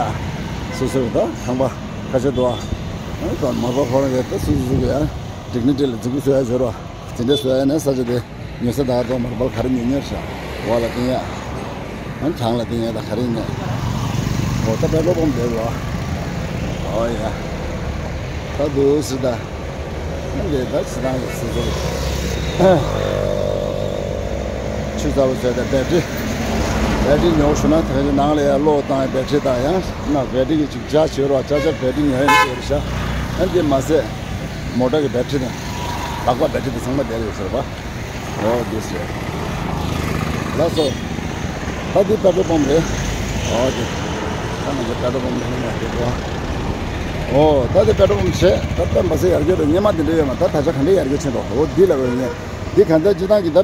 སོ་སོ་གི་ད་ཁང་པ་ཁ་ཤས་འདུག་བ། ཨ་ནི་ད་མར་བལ་ཁོ་རང་གི་ད་སོ་སོ་སོ་གི་ཡ། ཌིག་ནི་ཊི་ལ་འཛུགས་སྐྲུན་བཟོ་ཡ་འབྱོར་བ། དེ་འདྲ་བཟོ་ཡ་ནས་ས་ཆ་དེ་ཉོ་ས་དག་ཏོ་མར་བལ་ག་རེ་ཉོ་ཉོ་ཤག་བ་ལ་བཏིང་ཡ། ཨང་གྱང་ལ་བཏིང་ཡ་ད་ག་རེ་ཉོ། འོ་ད་པེ་ཊོལ་པམ་དེ་རུ་ཨོ་ཡ། ད་དུ་སི་ད། ཨང་དེ་ད་སི་ད་གི་སི་ཟུར། ཆུ་ཚ་བོ་བཟོས་ད་བེ་ཊི། བེ་ཊི་ཉོ་ཤུ་ན་ད་ག་ནང་ལ་ཡ་གློག་བཏང་ཡ་བེ་ཊི་དང་ཡང་ན་བེ་ཊི་གི་ཅིག་ཇ་བྱེད་རོགས་ཇ་ཇ་བེ་ཊི་ཉོ་ཡ་ཡོད་ཤག་ཨང་དེ་མ་ཟད། མོ་ཊ་གི་བེ་ཊི་དང་། ལག་པ་བེ་ཊི་དེ་ཚང་མ་དེར་ཡོད་ཟེར་བ། ཨོ་དེ་ཟེར། ལགས་སོ། ད་འདི་པེ་ཊོལ་པམ་རེད། ཨོ་དེ། ད་ང་ཚོ་པེ་ཊོལ་པམ་ནས་ང་དེ་དུ། ཨོ་ད་འདི་པེ་ཊོལ་པམ་བྱས་ད་ད་མ་ཟེར་ཡར་རྒྱས་དང་སྙེ་མ་དེ་འདྲ་ཡོད་མ་ད་ད་ཆ་ག་འདྲ་ཡར་རྒྱས་ཕྱིན་འགྲོ། ཨོ་འདི་ལ་རོལ་ངེས། འདི་གང་ལྟར་སྤྱི་བཏང་གི་ད་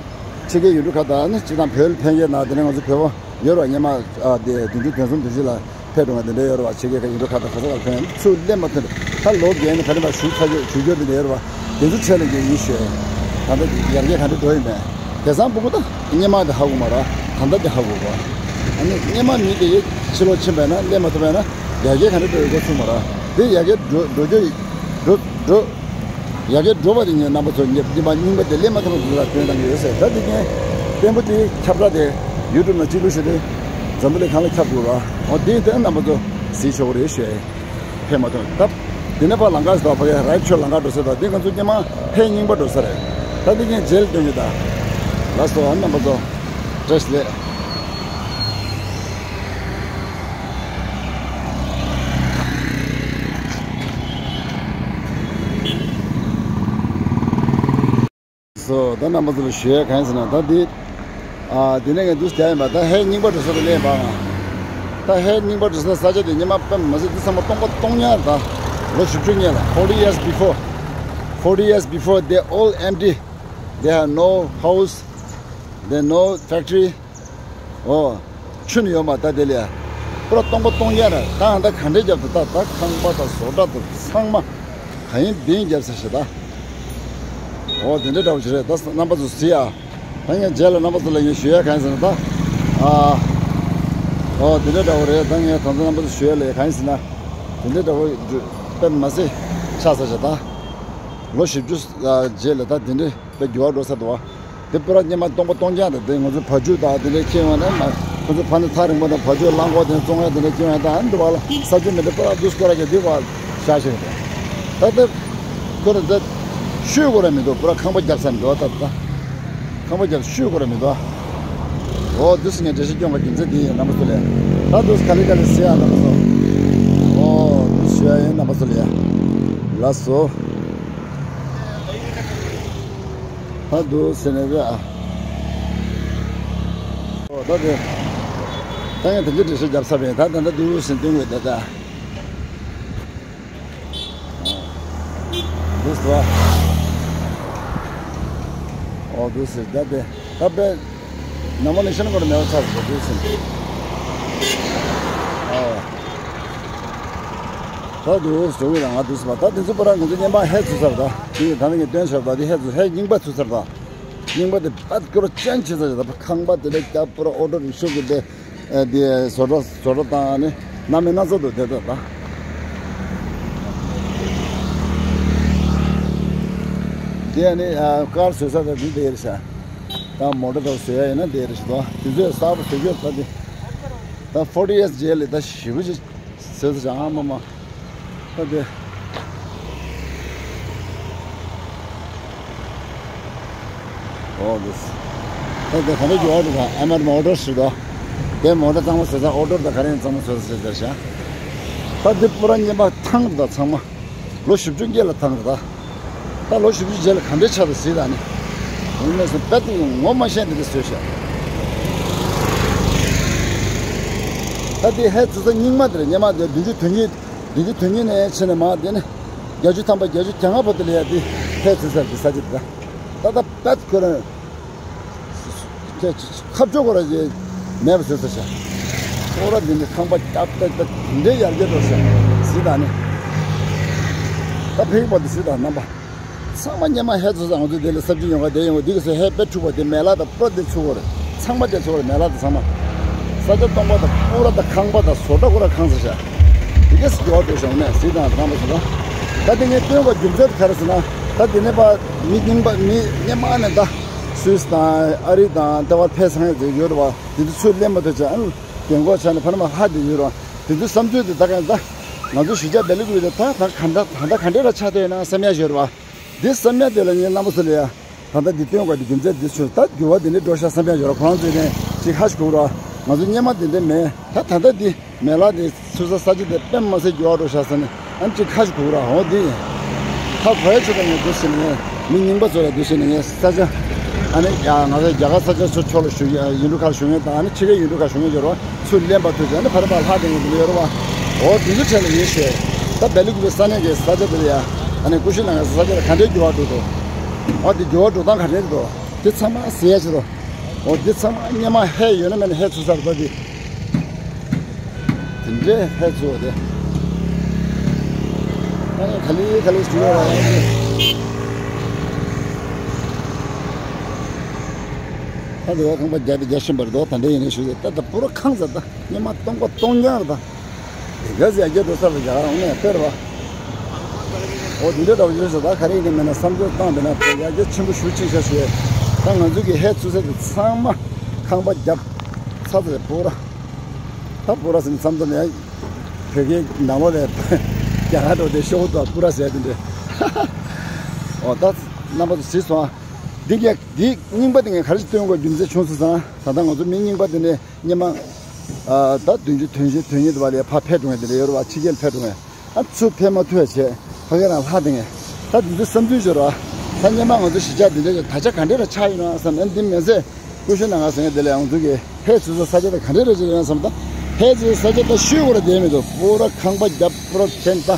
ཕྱི་རྒྱལ་ཡུལ་གྲུ་ཁག་དང་ནི་སྤྱི་བཏང་བོད་ཕན་ཡོད་ན་དེ་ནས་ང་ཚོ་བོད་པ་ཡོད་ར་སྙེ་མ་ཨ་དེ་བདུན་ཅུ་དོན་གསུམ་དོན་བཞི་ལ། ཕེབས་འགྲོ་བ་དེ་འདྲ་ཡོད་རེད་བ། ཕྱི་རྒྱལ་ཁག་ཡིན་འགྲོ་ཁ་ད་ག་ས་ག་ཕན་ཚུར་སླེབས་མ་ཐུབ་ད་ལོ་བརྒྱད་ནས་ག་རེ་བ་ཞུ་ཚ་རྒྱུ་ཞུ་རྒྱུ་དེ་འདྲ་ཡོད་རེད་བ། དེ་ཚོ་ཆད་ལ་རྒྱུ་ཡིན་ཞུས། ད་ལྟ་ཡར་རྒྱས་ག་འདྲ་འགྲོ་ཡིན་མེད། དེང་སང་ཕྲུ་གུ་ད་སྙེ་མ་དེ་ཧ་གོ་མ་རེད། ད་ལྟ་དེ་ཧ་གོ་གོ། ཨ་ནི་སྙེ་མ་མི་དེ་ཕྱི་ལོགས་ཕྱིན་པས་ན་སླེབས་མ་ཐུབ་པས་ན་ཡར་རྒྱས་ག་འདྲ་འགྲོ་ཡོད་གོ་ཚུལ་མ་རེད། དེ་ཡར་རྒྱས་འགྲོ་འགྲོ་རྒྱུ་ཡིན་འགྲོ་འགྲོ། ཡ་གི་འགྲོ་བ་དེ་ངས་རྣམ་པ་ཚོ་ཉེ་ཉེ་མ་རྙིང་པ་དེ་ལས་མ་ཐོན་པ་འདུག་ལ་སྟོན་དང་ཡོད་ཟེར། ད་དེ་ངས་བརྟན་པོ་དེ་ཁྱབ་བསྒྲགས་དེ་ཡུ་ཊུབ་ནང་གཅིག་བླུགས་ཤིག་དེ་འཛམ་བུ་གླིང་གང་ལ་ཁྱབ་འགྲོ་ར། འོ་དེ་དེ་རྣམ་པ་ཚོ་གཟིགས་ཆོག་གི་རེད་ཞུ་ཡ་ཡིན། ཕེབས་མ་ཐོན་ད། དེ་ནས་ཕར་ལམ་ཁ་ཞིག་དང་ཕ་གི་རའི་ཊི་ཆོས་ལམ་ཁ་འགྲོ་ས་དང་དེ་ང་ཚོ་སྙེ་མ་ཕའི་རྙིང་པ་འགྲོ་ས་རེད། ད་དེ་ངས་རྗེས་ལ་སྟོན་གི་ད། ལགས་སོ་རྣམ་པ་ཚོ། བཀྲ་ཤིས་བདེ་ལེགས། སོ་ད་རྣམ་པ་ཚོ་ལ་ཞུ་ཡ་གང་ཡིན་ཟེར་ན་ད་འདི། ཨ་དེ་ནས་ངས་འདུག་རྒྱག་ཡིན་པ་ད་ཧེ་རྙིང་པ་འགྲོ་ས་དེ་ལེན་པ་ང་། ད་ཧེ་རྙིང་པ་འགྲོ་ས་ས་ཆ་དེ་ཉི་མ་པད་མ་ཟེར་འདི་ཚང་མ་སྟོང་པ་སྟོང་ཉག་ད། ལོ་བཞི་བཅུ་སྔོན་ལ་forty years before, forty years before they all empty. They have no house, they no factory. ཨོ། ཆུ་ནི་ཡོད་མ་ད་དེ་ལས། པུ་ར་སྟོང་པ་སྟོང་རྐྱང་ར་ད་ཧ་ད་ག་འདྲས་རྒྱབ་ད་ད་ད་ཁང་པ་ད་བཟོ་གྲྭ་ད་ཚང་མ། ག་ཡིན་བིང་རྒྱབ་ས་ཞེ་ད། ཨོ་དེ་འདྲས་འདྲ་བོ་ཞིག་རེད་ད་རྣམ་པ་ཚོ་གཟིགས་ཨ། ད་ངས་རྗེས་ལ་རྣམ་པ་ཚོ་ལ་ངས་ཞུ་ཡ་གང་ཡིན་ཟེར་ན་ད། ཨ། ཨོ་དེ་འདྲས་འདྲ་བོ་རེད་ད་ངས་ད་ཚོ་རྣམ་པ་ཚོ་ཞུ་ཡ་ལ་གང་ཡིན་ཟེར་ན། དེ་འདྲས་འདྲ་བོ་དཔེ་མ་སྲིད་ཆགས་ས་ཞེ་ད། ལོ་བཞི་བཅུ་རྗེས་ལ་ད་དེ་འདྲས་དཔེ་འགྱུར་བ་འགྲོ་ས་འདུག་བ། དེ་པུ་ར་སྙེ་མ་སྟོང་པ་སྟོང་རྐྱང་དང་དེ་ང་ཚོ་བ་ཕྱུགས་དང་དེ་འདྲའི་ཁྱེར་ཡོང་ན་མ། ཁོ་ཚོ་ཕ་ནི་ཐག་རིང་པོ་དང་བ་ཕྱུགས་རླངས་འཁོར་དེ་བཙོང་ཡ་དེ་འདྲ་ཁྱེར་ཡོང་ཡ་དང་ཨ་འདུག་བ་ལ་ས་ཆུ་མི་འདྲ་པུ་ར་འདུག་སྐོར་ར་གི་འདུག་བ་ཤ་ཤེ་རེད། ད་ལྟ་ཁོ་ར་ད་ཤུལ་སྐོར་ར་མི་འདུག་པུ་ར་ཁང་པ་རྒྱབ་ས་མི་འདུག་ད་ད་ཁང་པ་རྒྱབ་ཤུལ་སྐོར་ར་མི་འདུག་ཨོ་དུས་སུ་ངས་འགྲེལ་བཤད་སྐྱོན་པ་རྒྱུ་མཚན་དེ་ཡིན་རྣམ་པ་ཚོ་ལས། ད་དུས་སུ་ག་ལེ་ག་ལེ་ཟེར་ཡ་རྣམ་པ་ཚོ། ཨོ་དུས་སུ་ཞུ་ཡ་ཡིན་རྣམ་པ་ཚོ་ལས། ལགས་སོ། ད་འདུག་ཟེར་ནས་རེད་ཨ། ཨོ་ད་དེ། ད་ངས་དེ་འདྲ་འགྲེལ་བཤད་རྒྱབ་ཚར་བས་ད་ད་ད་འདུག་ཟེར་སྟོན་དགོས་ད་ད། འདུག་ཟེར་བ། ཨོ་འདུག་ཟེར་ད་དེ་ད་དཔེ། ནམ་མ་ནས་ཤེས་ན་ཁོ་ར་མེད་པ་ཚར་ཟེར་འདུག་ཟེར། ཨོ། ད་འདུག་ཟེར་བས་ང་འདུག་ཟེར་བ་ད་དེ་ཚོ་པ་ར་ང་ཚོ་བརྙན་པར་ཧད་ཚུད་ཚར་ད། དེ་ཡིས་ད་ནི་ངས་སྟོན་ཆོག་ད་དེ་ཧད་ཚུད་ཧད་རྙིང་པ་ཚུད་ཚར་ད། རྙིང་པ་དེ་པད་ཀོ་ར་ཅན་བྱེད་ཚར་ད་ཁང་པ་དེ་འདྲ་རྒྱབ་པོ་ར་ཨོ་ཊོ་རིག་ཤོ་གི་དེ། ཨེ་དེ་བཟོ་གྲྭ་བཟོ་གྲྭ་དང་ནི་སྣ་མིན་སྣ་ཚོགས་འདུག་དེ་ད་ད། དེ་ནི་ཀར་བཟོ་ས་ད་འདི་དེ་རེད་ཤག་ད་མོ་ཊ་ད་བཟོ་ཡ་ཡིན་ན་དེ་རེད་ཤག་ད་དེ་ཚོས་གསར་པ་བཟོ་རྒྱུ་ད་དེ། ད་ཕོར་ཊི་ཡར་རྗེས་ལ་ད་ཞེ་པོ་ཅིག་ཟེར་ཟེར་ཨ་མ་མ། ད་དེ། ཨོ་དེ། ད་དེ་ག་འདྲ་འགྱུར་བ་འདུག་ག་ཨ་མར་མོ་ཊར་ཞིག་འདུག་དེ་མོ་ཊ་གཙང་མ་བཟོས་ཚར། ཨོ་ཊོ་ད་ག་རེ་གཙང་མ་བཟོས་ཚར་ཟེར་ཤག་ད་འདི་པུ་ར་སྔོན་མ་ཐང་དང་ཚང་མ། ལོ་བཞི་བཅུ་སྔོན་ལ་ཐང་རེད་ད། ད་ལོ་བཞི་བཅུ་རྗེས་ལ་ག་འདྲའི་ཆགས་འདུག་གཟིགས་དང་ནི། འོ་ན་སོ་དཔེ་དེ་ངོ་མ་ཤེས་འདི་འདྲ་བཟོས་ཤག་ད་དེ་ཧེ་ཚུ་ས་རྙིང་མ་དེ་རེད། སྔོན་མ་དེ་བདུན་ཅུ་དོན་གཉིས། བདུན་ཅུ་དོན་གཉིས་ནས་ཕྱིན་ནས་མ་དེ་ནི། བརྒྱད་ཅུ་ཐམ་པ་བརྒྱད་ཅུ་གྱ་ལྔ་བར་དུ་ལ་ཡ་དེ་ཧེ་ཚུ་ས་དེ་ས་ཆ་དེ་ད། ད་ད་དཔེ་ཁོ་རང་། ཁ་ཕྱོགས་ཁོ་རང་ཅིག་མེད་པ་བཟོས་ཚར་ཤག་ཁོ་ར་འདི་འདྲའི་ཁང་པ་རྒྱབ་ཏག་ཏག་འདི་འདྲའི་ཡར་རྒྱས་འགྲོ་ཤག་གཟིགས་དང་ནི། ད་ཕེབས་པ་དེ་གཟིགས་དང་རྣམ་པ། ཚང་མ་སྔོན་མ་ཧེ་ཚུ་ས་ང་ཚོ་འདི་ལ་ས་བཅུད་ཡོང་ག་དེ་ཡོང་ག་འདི་ག་ཚོད་ཧེ་དཔེ་འཁྲུག་པ་དེ་མེ་ལ་དང་པུ་ར་དེ་ཚུགས་པ་རེད། ཚང་མ་དེ་ཚུགས་པ་རེད། མེ་ལ་དང་ཚང་མ། ས་ཆ་སྟོང་པ་དང་པུ་ར་དང་ཁང་པ་དང་བཟོ་གྲྭ་ཁོ་ར་ཁང་ས་ཤག་འདི་ག་ཚོད་འགྱུར་བ་འགྲོ་ཤག་ནས་གཟིགས་དང་རྣམ་པ་ཚོ་ལ། ད་དེ་ངས་སྟོན་ག་རྒྱུ་མཚན་དེ་ག་རེ་ཟེར་ན། ད་དེ་ནས་པ་མི་རྙིང་པ་མི་སྔོན་མ་ནས་ད། སུད་སི་དང་ཨ་རི་དང་ལྟེ་བ་ཕེབས་ཚར་མཁན་ཚོ་ཡོད་རེད་བ། དེ་ཚོ་ཚུར་ལེན་མ་ཐུབ་ཅིག་ཨ་ནི་རྒན་གོག་ཆགས་ནས་ཕ་ན་མ་ཧ་དེ་ཡོད་རེད་བ། དེ་ཚོའི་བསམ་ཚུལ་དེ་ད་ག་ད་ང་ཚོ་གཞིས་ཆགས་སྦེལ་ཀོབ་དེ་ད་ད་ག་འདྲ་ད་ད་ག་འདྲ་ར་ཆགས་བསྡད་ཡོད་ན་བསམ་ཡ་ཡོད་རེད་བ། འདི་བསམ་ཡ་དེ་ལ་ངས་རྣམ་པ་ཚོ་ལ་ཡ། ད་ལྟ་འདི་སྟོན་དགོས་དེ་རྒྱུ་མཚན་འདི་ཚོ་ད་འགྱུར་བ་དེ་འདྲ་འགྲོ་ཤག་བསམ་ཡ་ཡོད་རེད། ཁོ་རང་ཚོས་ནས་ཅིག་ཧ་ཞིག་གོ་ར། ང་ཚོ་སྔོན་མ་དེ་འདྲ་མེད། ད་ད་ལྟ་འདི། མེ་ལ་དེ་ཚུགས་ས་ས་ཆ་དེ་དཔེ་མ་སྲིད་འགྱུར་བ་འགྲོ་ཤག་ཟེར་ནས་ཨ་ནི་ཅིག་ཁ་ཞིག་གུག་ར། འོ་དེ་ཡིན། ཧ་གོ་ཡ་ཆོ་ད་ངས་འདུག་ཟེར་ནས་ངས་མི་རྙིང་པ་ཚོ་ལ་འདུག་ཟེར་ནས་ངས་ས་ཆ་ཨ་ནི་ཡ་ང་ཚོ་རྒྱ་གར་ས་ཆ་ཚོ་ཕྱོགས་ལ་བཞུགས་ཡིན་འགྲོ་ཁ་བཞུགས་མཁན་དང་ཨ་ནི་ཕྱི་རྒྱལ་ཡིན་འགྲོ་ཁ་བཞུགས་མཁན་ཡོད་རེད་བ། ཚུར་ལེན་པ་ཐུབ་ཅིག་ཨ་ནི་ཕ་རི་པ་ལྷ་དེ་ངས་འདི་ལ་ཡོད་རེད་བ། འོ་དེ་ཚོ་གྲས་ལ་ངས་ཤོད། ད་སྦེལ་ཀོབ་ས་གནས་ཀྱི་ས་ཆ་དེ་ལ་ཡ་ཨ་ནི་ཀུ་ཤུ་ནང་གི་ས་ཆ་ལ་ག་འདྲའི་འགྱུར་བ་འགྲོ་འདུག་འོ་དེ་འགྱུར་བ་འགྲོ་སྟངས་ག་འདྲས་འདུག་དེ་ཚང་མ་ཟེར་ཡ་ཆེ་རོ། འོ་དེ་ཚང་མ་སྔོན་མ་ཧེ་ཡོད་ན་མེད་ན་ཧེ་ཚུགས་ས་རེད་ད་དེ། དེ་འདྲའི་ཧེ་ཚུགས་པ་དེ། ཨ་ནི་ག་ལེ་ག་ལེ་ཞུ་ཡ་ར་ཡ། ད་དེ་བ་ཁང་པ་རྒྱབ་རྒྱ་ཤིན་པར་དོ་ད་འདྲ་ཡིན་ནས་ཞུ་ཡ་ད་ད་པུ་ར་ཁང་ཟེར་ད་སྔོན་མ་སྟོང་པ་སྟོང་རྐྱང་རེད་ད། དེ་ག་ཟེར་རྒྱ་འགྲོ་ས་རེད་རྒྱ་གར་འོང་ནས་དཔེར་བ། འོ་དེ་འདྲ་འདྲ་བོ་ཡོད་ཟེར་ད་ག་རེ་ཡིན་ནས་མེད་ན་བསམ་ཚུལ་བཏང་བས་ན་དེ་ཡ་རྒྱ་ཆེན་པོ་ཞུ་ཆེ་ཤ་ཞུ་ཡ། ད་ང་ཚོ་གི་ཧེ་ཚུགས་ས་དེ་ཚང་མ་ཁང་པ་རྒྱབ་ཚ་ཚ་རེད་པུ་ར། ད་པུ་ར་ཟེར་ནས་མཚམས་མཚམས་ཡང་བོད་སྐད་ནང་ལོགས་ལ་རྒྱ་གར་འགྲོ་དེ་ཤོག་བུ་དང་པུ་ར་ཟེར་དེ་འདྲ། འོ་ད་རྣམ་པ་ཚོ་གཟིགས་སོང་ཨ། འདི་ག་འདི་རྙིང་པ་དེ་ངས་ག་རེ་ཞིག་སྟོན་དགོས་རྒྱུ་མཚན་བྱུང་སོང་ཙང་ད་ལྟ་ང་ཚོ་མི་རྙིང་པ་དེ་ནས་སྔོན་མ། ཨ་ད་བདུན་ཅུ་དོན་བཞི་དོན་གཉིས་དུ་བ་ལས་ཕར་ཕེབས་འགྲོ་མཁན་དེ་འདྲ་ཡོད་རེད་བ། ཕྱི་རྒྱལ་ཕེབས་འགྲོ་མཁན་ཨ་ཚུར་ཕེབས་མ་ཐུབ་བྱས་ཕ་གི་རང་ལྷག་དེ་ངས་ད་འདི་ཚོ་བསམ་ཚུལ་ཡོད་རེད་བ། ད་སྔོན་མ་ང་ཚོ་གཞིས་ཆགས་འདི་འདྲ་ཅིག་ད་ཆ་ག་འདྲ་ར་ཆགས་ཡོད་ན་བསམ་ཨ་འདི་མི་ཚེ། ཀུ་ཤུ་ནང་ང་ཟེར་མཁན་དེ་ལས་ང་ཚོ་གི་ཧེ་ཚུགས་ས་ས་ཆ་དེ་ག་འདྲ་རེད་ཅེས་ཡང་བསམ་ད། ཧེ་ཚུགས་ས་ས་ཆ་ད་ཤོད་དགོས་ར་བསྡད་མི་འདུག་པུ་ར་ཁང་པ་རྒྱབ་པུ་ར་འཐེན་ད།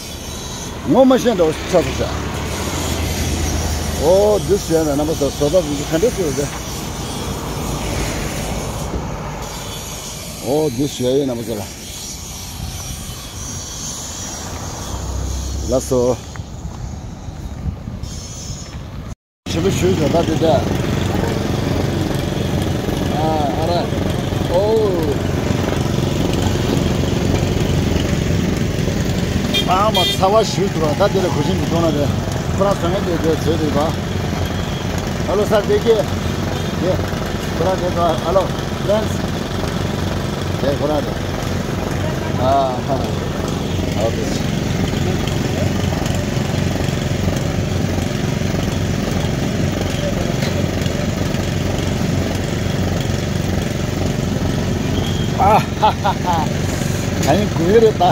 ངོ་མ་ཤེས་འདྲ་བོ་ཆགས་སོང་ཤག་འོ་འདི་ཟེར་ན་རྣམ་པ་ཚོ་བཟོ་ལྟ་འདི་ཚོ་ག་འདྲ་བཟོས་རེད། འོ་འདི་ཟེར་ཡིན་རྣམ་པ་ཚོ་ལ། ལགས་སོ། ཞིབ་པོ་ཞུས་བྱས་ད་དེ་འདྲ། ཨ་ཨ་ར། ཨོ། ཨ་མ་ཚ་བ་ཞུས་འདུག་ད་དེ་ལ་གོ་ཤིན་གྱི་གཏོང་ན་རེད། ཁོ་རང་བཟོ་ངན་དེ་དེ་བཟོས་འདུག་ད། ཨ་ལོ་སར་དེ་ཀྱེ། དེ། ཁོ་རང་དེ་ད་ཨ་ལོ། ཕྲེནྶ། དེ་ཁོ་རང་རེད། ཨ་ཧ། ཨོ་དེ། ཨ་ཧ་ཧ་ཧ། ད་ཡིན་དགོས་ཡོད་རེད་ད།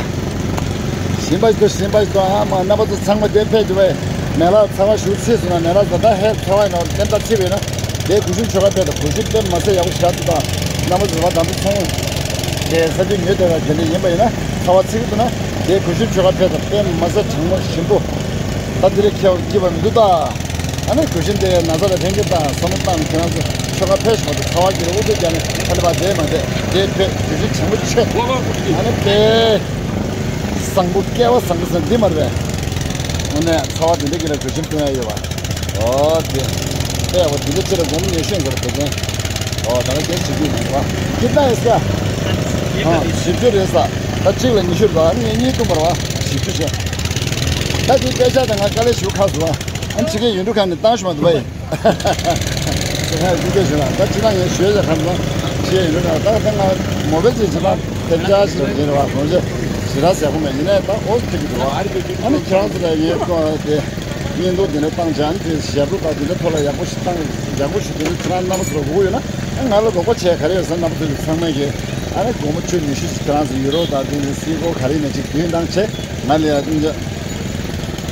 ཞིམ་པ་ཞིག་ཏུ་ཞིམ་པ་ཞིག་ཏུ་ཨ་མ་རྣམ་པ་ཚོ་ཚང་མ་དེ་ཕེབས་ཀྱི་བས། མེ་ལ་ཚ་བ་ཞུ་ཚིག་སོང་ན་མེ་ལ་ཟ་ད་ཧེ་ཚ་བ་ཡིན་ནོ་བསྟན་ད་ཚིག་བས་ན། དེའི་གུས་ཤིན་ཆོ་ག་ཕེབས་དང་གུས་ཤིན་དཔེ་མ་ཚད་ཡག་པོ་བཞག་འདུག་དང་། རྣམ་པ་ཚོ་བ་དང་པོ་ཚོང་། དེ་ས་ཆ་ཉོས་བསྡད་པ་དེ་འདྲ་ཡིན་པ་ཡིན་ན་ཚ་བ་ཚིག་འདུག་ན། དེའི་གུས་ཤིན་ཆོ་ག་ཕེབས་དང་དཔེ་མ་ཚད་གྲང་མོ་ཞིམ་པོ། ད་དེ་ལས་ཁྱད་པར་སྐྱིད་པ་མི་འདུག་ད། ཨ་ནི་གུས་ཤིན་དེ་ན་ཚ་ལ་ཕན་གྱི་དང་བསམ་བློ་བཏང་ནས་ཁྱེད་རང་ཚོ་ཆོ་ག་ཕེབས་ཤིག་མ་གཏོགས་ཚ་བ་སྐྱིད་ལ་ཨུ་ཚུགས་རྒྱག་ནས་ཕ་ལི་པ་བསྡད་མ་བསྡད་དེ་ཕེབས་གུས་ཤིན་བྱང་བུ་ཆེ། ཨ་ནི་དཔེ། བཟང་པོ་སྐལ་བ་བཟང་པོ་ཟེར་འདི་མ་རེད་པས། དངོས་གནས་ཚ་བ་དེ་འདྲ་གི་ལ་གུས་ཤིན་སྟོན་ཡ་ཡོད་པ། ཨོ་དེ། ཨེ་ཡག་པོ་དེ་འདྲ་ཅི་ལ་དགོངས་ངེས་ཤེས་དགོས་རེད་དེ་ཚོ། ཨོ་ད་ལྟ་རྒྱལ་བྱེད་ཀྱི་མིན་པ། ཅི་ལྟ་ཡིན་ཟེར། ཨ་བཞི་བཅུ་རེད་ས། ད་གཅིག་ལ་ཉི་ཤུ་རེད་པ་ཨ་ནི་ངས་གཉིས་བཏུང་བར་བ་བཞི་བཅུ་བྱས། ད་དེའི་པད་ཤག་དང་ང་དཀའ་ལས་ཞུ་ཁག་སོང་བ། ཨ་ནི་ཕྱི་རྒྱལ་ཡུལ་གྲུ་ཁག་ནས་བཏང་ཞུ་མ་འདུག་བ་ཡིན། ད་ང་ཡུལ་གྲུ་ཁག་ཞུ་ན་ད་ཅི་ལ་ངས་ཞུས་ཟེར་ཁ་ནས་ཕྱི་རྒྱལ་ཡུལ་གྲུ་ཁག་ད་ད་ང་མོ་བེལ་ཅིག་ཇི་ལ་དེབ་ཆག་ཞིག་ཡིན་རེད་བ་གོང་ཆེ་ཞེ་དྲག་ཟེར་གོ་མེད་ཡིན་ནའི་ད་ཨོ་ཐིག་གི་འདུག་བ། ཨ་ནི་ཁྱེད་རང་ཚོ་ལ་ངས་གསུངས་པ་དེ། བརྙན་ཐུང་དེ་འདྲ་བཏང་བྱས་ཨ་ནི་དེ་ཞབས་བྲོ་དང་དེ་འདྲ་ཐོག་ལ་ཡག་པོ་ཞིག་བཏང་། ཡག་པོ་ཞིག་དེ་འདྲ་ཁྱེད་རང་རྣམ་པ་ཚོ་ལ་དགོས་ཡོད་ན་ཨ་ང་ལ་དགོས་པ་བྱས་ག་རེ་ཡོད་ཟེར་རྣམ་པ་ཚོ་ཚང་མས་ཀྱི་ཨ་ནི་སྒོར་མོ་བཅུ་ཉི་ཤུ་ཞིག་ཁྱེད་རང་ཚོ་ཡུ་རོ་དང་དེ་འདྲ་སིལ་བར་ག་རེ་ཡིན་ན་ཅིག་བསྐྱོན་བཏང་བྱས་ང་ལ་ཡ་ཨ་ནི་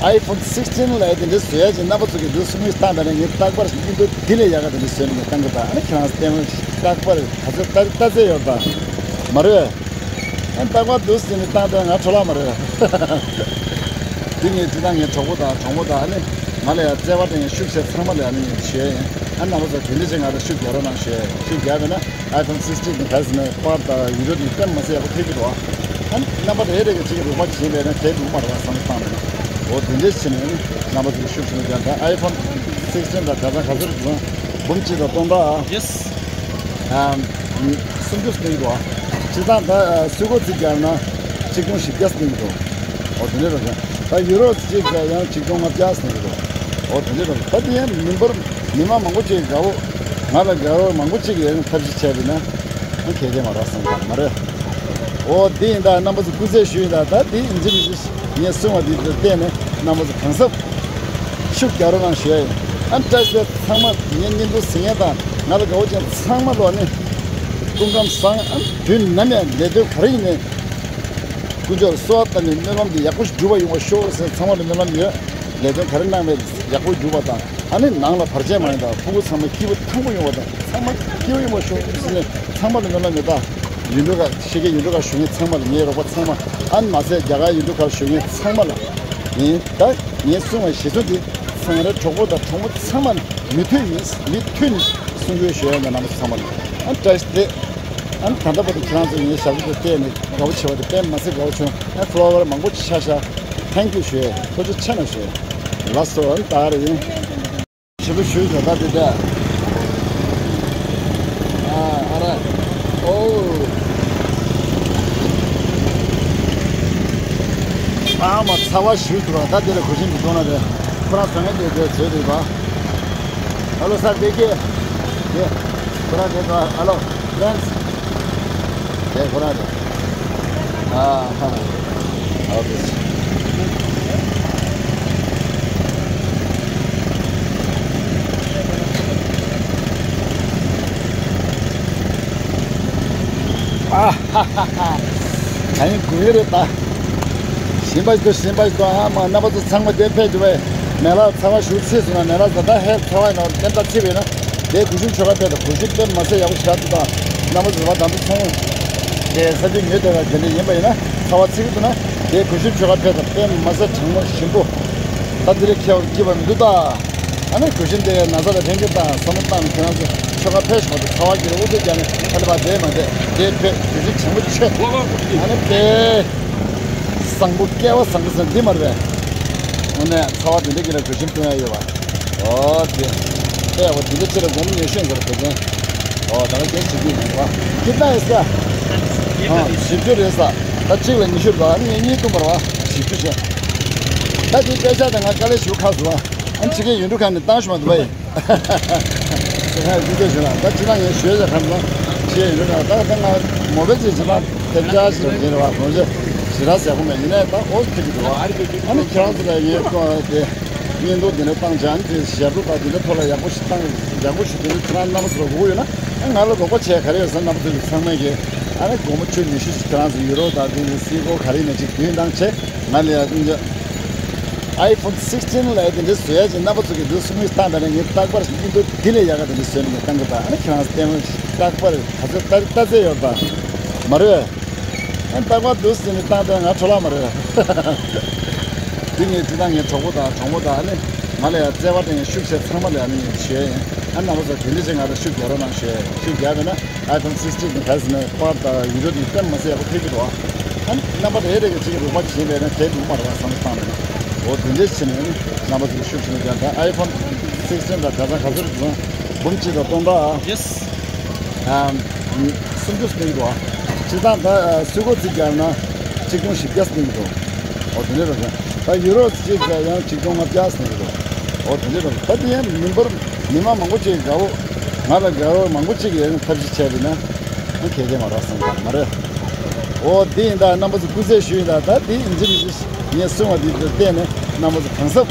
ཨའི་ཕོན་སིགས་ཊིན་ལ་ཡ་དེ་འདྲ་བཟོ་ཡ་ཅིག་རྣམ་པ་ཚོ་གི་འདུག་གསུང་མུས་བཏང་པ་ན་ངས་རྟག་པར་བརྙན་ཐུང་དེ་ལས་ཡག་ག་དེ་འདྲ་བཟོས་ནས་ངས་བཏང་གི་ད་ཨ་ནི་ཁྱེད་རང་ཚོ་ལྟད་མོ་རྟག་པར་ག་ཚོད་ལྟ་ལྟ་ཚད་ཡོད་པ་མ་རེད། ཨ་རྟག་པར་འདུག་ཟེར་ནས་བཏང་སྟེ་ང་འཕྲོ་བརླག་མ་རེད། དེ་ངས་ཅི་ལྟར་ངའི་གྲོགས་པོ་དང་གྲོགས་མོ་དང་ཨ་ནི་ང་ལ་ཡང་བརྩེ་བ་དང་ཡང་ཤུགས་ཆེ་ཚང་མ་ལ་ཨ་ནི་ངས་ཞུ་ཡ་ཡིན། ཨ་རྣམ་པ་ཚོ་དེ་འདྲ་ཅིག་ང་ལ་ཤུགས་རྒྱག་རོགས་གནང་ཞུ་ཡ་ཡིན། ཤུགས་རྒྱག་མེད་ན་ཨའི་ཕོན་སིགས་ཊིན་ག་ཟེར་ན་པར་དང་ཡུ་ཊུབ་ནས་ལྟད་མ་ཟེར་ཡག་པོ་ཐེབས་ཀྱི་འདུག་ཨ་ནི་རྣམ་པ་རེ་རེ་གི་གཅིག་གི་རོགས་པ་བྱེད་པས་ན་དེ་འདུག་མ་རེད་བསམ་བློ་བཏང་ནས་འོ་དེ་འདྲ་བྱས་ནས་ཨ་ནི་རྣམ་པ་ཚོ་ཤུགས་ཆེན་པོ་རྒྱག་ད་ཨའི་ཕོན་སིགས་ཊིན་དང་ག་ཚང་ག་ཚོད་རེད་འབུམ་གཅིག་དང་སྟོང་ཕྲག་ཨམ། སུམ་ཅུ་ཟིན་འདུག་ཨ། སྤྱིར་བཏང་ད་སུས་གོ་ཚིག་རྒྱག་ན་ཆིག་སྟོང་བཞི་བརྒྱ་ཟིན་འདུག་འོ་དེ་འདྲ་རེད། ད་ཡུ་རོ་གཅིག་རྒྱག་ཡང་ཆིག་སྟོང་ལྔ་བརྒྱ་ཟིན་འདུག་འོ་དེ་འདྲ་རེད། ད་དེ་ཡང་མི་འབོར་མི་མང་མང་པོ་ཅིག་དགའ་བོ་ང་ལ་དགའ་བོ་མང་པོ་ཅིག་ཡང་ཐབས་ཤེས་བྱས་པ་ཡིན་ན་ཨ་གལ་ཆེ་མ་རེད་བསམ་གི་མ་རེད། འོ་དེ་ཡིན་ད་རྣམ་པ་ཚོ་སྐུ་རྩེད་ཞུས་ཡིན་ད་ད་དེ་ཡིན་གཅིག་མིན་གཅིག་ངས་གསུངས་པ་འདི་ལ་བརྟེན་ནས་རྣམ་པ་ཚོ་གང་ཟབ་ཤུགས་རྒྱག་རོགས་གནང་ཞུ་ཡ་ཡིན། ཨ་བཀྲ་ཤིས་ཚང་མ་ངའི་བརྙན་ཐུང་གཟིགས་མཁན་དང་ང་ལ་དགའ་བོ་ཅན་ཚང་མ་ལོ་ནི་སྐུ་ཁམས་བཟང་། ཨ་དུས་ནམ་ཡང་ལས་དོན་ག་རེ་ཡིན་ནའི་དཀོན་མཆོག་ལ་གསོལ་བ་བཏབ་ནས་སྨོན་ལམ་འདི་ཡག་པོ་ཞིག་འགྲུབ་པ་ཡོང་བ་ཤོག་ཟེར་ཚང་མ་ལ་སྨོན་ལམ་ཡོད། ལས་དོན་ག་རེ་གནང་མེད་ཡག་པོ་འགྲུབ་པ་དང་ཨ་ནི་ནང་ལ་བར་ཆད་མ་ཡིན་དང་ཕྲུ་གུ་ཚང་མ་སྐྱིད་པོ་ཐང་པོ་ཡོང་བ་དང་ཚང་མ་སྐྱིད་པོ་ཡོང་བ་ཤོག་ཟེར་ནས་ཚང་མ་ལ་སྨོན་ལམ་ཡོད་ད། ཡུལ་གྲུ་ཁག་ཕྱི་རྒྱལ་ཡུལ་གྲུ་ཁག་བཞུགས་མཁན་ཚང་མ་ལ་ངའི་རོགས་པ་ཚང་མ་ཨ་ནི་མ་ཟད་རྒྱ་གར་ཡུལ་གྲུ་ཁག་བཞུགས་མཁན་ཚང་མ་ལ་ཡིན་ད། ངས་གསུངས་པའི་ཞེ་ཚོ་འདི་ཚང་རེ་གྲོགས་པོ་དང་གྲོགས་མོ་ཚང་མ་ལ་མུ་མཐུད་ནས་མུ་མཐུད་ནས་གསུང་དགོས་ཞུ་ཡ་ཡིན་རྣམ་པ་ཚང་མ་ལ་ཨ་བཀྲ་ཤིས་བདེ། ཨ་ད་ལྟ་བར་དུ་ཁྱེད་རང་ཚོ་ངའི་ཞབས་ཕྱི་དེ་བལྟས་ནས་དགའ་པོ་བྱེད་པ་དེ་དཔེ་མ་སྲིད་དགའ་པོ་བྱུང་། ཨ་ཕོ་ལོ་ཝར་མང་པོ་ཅིག་ཆགས་ཤག་ཐེང་ཀིའུ་ཞུ་ཡས་ཐུགས་རྗེ་ཆེ་གནང་ཞུ་ཡས། ལགས་སོ་ཨ་ད་རེ་ཡིན། ཞེ་པོ་ཞུས་བྱས་ད་དེ་འདྲ། ཨ་ཨ་ར། ཨོ། ཨ་མ་ཚ་བ་ཞུ་ཐུབ་པ་ད་དེ་ལ་གོ་ཤིན་གྱི་གཏོང་ན་རེད། ཁོ་རང་བཟང་ངན་དེ་དེ་བྱེད་དུས་པ། ཨ་ལོ་སར་བདེ་སྐྱིད། དེ་ཁོ་རང་རེད་པ་ཨ་ལོ། ཕྲེན་སི། དེ་ཁོ་རང་རེད། ཨ་ཧ། ཨོ་ཁེ། ཨ་ཧ་ཧ་ཧ། ད་ཡིན་དགོས་ཡོད་རེད་ད། ཞིམ་པ་ཞིག་ཏུ་ཞིམ་པ་ཞིག་ཏུ་ཨ་མ་རྣམ་པ་ཚོ་ཚང་མ་དེ་ཕེབས་འགྲོ་བས། མེ་ལ་ཚ་བ་ཞུ་ཚིག་སོང་ན་མེ་ལ་ཟ་ད་ཧེ་ཚ་བ་ཡིན་ནོ་ཏན་ཏ་ཚིག་བས་ན། དེ་གུ་ཤུན་ཆོ་ག་ཕེབས་དང་གུ་ཤུན་དཔེ་མ་ཟད་ཡག་པོ་ཞག་ཏུ་དང་རྣམ་པ་ཚོ་བ་དང་དུ་ཚོང་། དེ་ས་དུས་ཉོས་དེ་བ་དེ་འདྲ་ཡིན་པ་ཡིན་ན་ཚ་བ་ཚིག་ཏུ་ན་དེ་གུ་ཤུན་ཆོ་ག་ཕེབས་དང་དཔེ་མ་ཟད་གྲང་མོ་ཞིམ་པོ། ད་དེ་ལས་ཁྱེད་བར་སྐྱིད་པ་མི་འདུག་ད། ཨ་ནི་གུ་ཤུན་དེ་ན་ཚ་དང་ཕན་གྱི་དང་བསམ་བློ་བཏང་ནས་ཁྱེད་རང་ཚོ་ཆོ་ག་ཕེབས་ཤོག་ད་ཚ་བ་གི་རེ་འུ་ཚོ་རྒྱག་ནས་ཨ་ནི་བ་དེ་མ་དེ་དེ་ཕེབས་གུ་ཤུན་གྲང་མོ་ཆེ། ཨ་ནི་དཔེ། བཟང་པོ་སྐལ་བ་བཟང་པོ་ཟེར་འདི་མ་རེད་པས། དངོས་གནས་ཚ་བ་འདི་འདྲ་གི་ལ་གོས་ཆེན་སྟོན་ཡ་ཡོད་པ། ཨོ་དེ། དཔེ་ཡག་པོ་འདི་འདྲ་ཅི་ལ་དགོང་མོ་ཉལ་ཤོད་ཟེར་གོས་ཆེན། ཨོ་ད་ག་གེ་བྱེད་ཀྱི་ཡིན་པ། ཁྱེད་ད་ཡིན་ས། ཨ་བཞི་བཅུ་རེད་ས། ད་གཅིག་ལ་ཉི་ཤུ་རེད་པ་ཨ་ནི་ངས་གཉིས་བཏུང་བར་བ་བཞི་བཅུ་བྱས། ད་དེ་དཔེ་ཆ་དང་ང་དཀའ་ལས་ཞུ་ཁག་སུ་བ། ཨ་ནི་ཕྱི་རྒྱལ་ཡུལ་གྲུ་ཁག་ནས་བཏང་ཤོག་མ་འདུག་བས། ཟེར་ཁ་ཡི་ཅི་ཞུ་ན་ད་ཅི་ན་ངས་ཞུས་ཟེར་ཁ་ན་ཅི་ཡིན་རུང་ད་ད་ང་མོ་བེ་ཅི་ཅི་ན་དེབ་ཅག་ཞིག་ལ་ཡིན་རེད་བ་གོང་ཞུ་ཞི་ར་ཟེར་གོ་མེད་ཡིན་ནའི་ད་ཨོ་ཐིག་གི་འདུག་བ། ཨ་ནི་ཁྱེད་རང་ཚོ་ལ་ངས་ཀོ་དེ་བརྙན་ཐུང་འདི་འདྲ་བཏང་བྱས་ཨ་ནི་དེ་ཞབས་བྲོ་དང་འདི་འདྲ་ཐོག་ལ་ཡག་པོ་ཞིག་བཏང་ཡག་པོ་ཞིག་དེ་འདྲ་ཁྱེད་རང་རྣམ་པ་ཚོ་ལ་དགོས་ཡོད་ན་ཨ་ང་ལ་རོགས་པ་བྱས་ག་རེ་ཡོད་ཟེར་རྣམ་པ་ཚོ་ལ་ཚང་མས་ཀྱི་ཨ་ནི་སྒོར་མོ་བཅུ་ཉི་ཤུ་ཞིག་ཁྱེད་རང་ཚོ་ཡུ་རོ་དང་དེ་ནི་སིལ་བར་ག་རེ་ཡིན་ན་ཅིག་བསྐྱོན་བཏང་བྱས་ང་ལ་ཡ་ཨ་ཕོན་སིགས་ཊིན་ལ་དེ་འདྲ་བཟོ་ཡ་ཅིག་རྣམ་པ་ཚོ་གི་འདུག་གསུང་མུས་བཏང་པ་ན་ངས་རྟག་པར་ཡིན་འདུག་དེ་ལས་ཡག་ག་དེ་འདྲ་བཟོས་ནས་ངས་བཏང་གི་ད་ཨ་ནི་ཁྱེད་རང་ལྟད་མོ་རྟག་པར་ག་ཚོད་ལྟ་ལྟ་ཚད་ཡོད་པ་མ་རེད། ཨ་རྟག་པར་འདུག་ཟེར་ནས་བཏང་སྟེ་ང་འཕྲོ་བརླག་མ་རེད། དེ་ངས་དེ་དང་ངའི་གྲོགས་པོ་དང་གྲོགས་མོ་དང་ཨ་ནི་ང་ལ་ཡང་བརྩེ་བ་དང་ཡང་ཤུགས་ཆེ་ཚང་མ་ལ་ཨ་ནི་ངས་ཞུ་ཡ་ཡིན། ཨ་རྣམ་པ་ཚོ་དེ་འདྲ་ཅིག་ང་ལ་ཤུགས་རྒྱག་རོགས་གནང་ཞུ་ཡ་ཡིན། ཤུགས་རྒྱག་མེད་ན། ཨའི་ཕོན་སིགས་ཊིན་ག་ཟེར་ན་པར་དང་ཡུ་རོ་དེ་དཔེ་མ་སྲིད་ཡག་པོ་ཐེབས་ཀྱི་འདུག་ཨ་ནི་རྣམ་པ་རེ་རེ་གི་གཅིག་གི་རོགས་པ་བྱེད་པས་ན་དེ་འདུག་མ་རེད་བསམ་བློ་བཏང་ནས། འོ་དེ་འདྲས་བྱས་ནས་ཨ་ནི་རྣམ་པ་ཚོ་གི་ཤུགས་ཆེན་པོ་རྒྱག་ད་ཨའི་ཕོན་སིགས་ཊིན་དང་ག་ཚང་ག་ཚོད་རེད་འདུག་འབུམ་གཅིག་དང་སྟོང་ཕྲག་ཨ་སུམ་ཅུ་ཟིན་འདུག་ཨ་སྤྱིར་བཏང་ད་སུས་གོ་རྩིས་རྒྱག་ན་ཆིག་སྟོང་བཞི་བརྒྱ་ཟིན་འདུག་འོ་དེ་འདྲས་རེད། ད་ཡུ་རོ་གཅིག་རྒྱག་ཡང་ཆིག་སྟོང་ལྔ་བརྒྱ་ཟིན་འདུག་འོ་དེ་འདྲས་རེད། ད་དེ་ཡང་མི་འབོར་མི་མང་མང་པོ་ཅིག་དགའ་བོ་ང་ལ་དགའ་བོ་མང་པོ་ཅིག་ཡང་ཐབས་ཤེས་བྱས་པས་ན། ཨ་གལ་ཆེ་མ་རེད་བསམ་པ་མ་རེད། འོ་དེ་ཡིན་ད་རྣམ་པ་ཚོ་སྐུ་རྩེད་ཞུས་ཡིན་ད་ད་དེ་ཡིན་གཅིག་མིན་གཅིག་ངས་གསུང་བ་དེ་ལ་བརྟེན་ནས་རྣམ་པ་ཚོ་གང་ཟབ་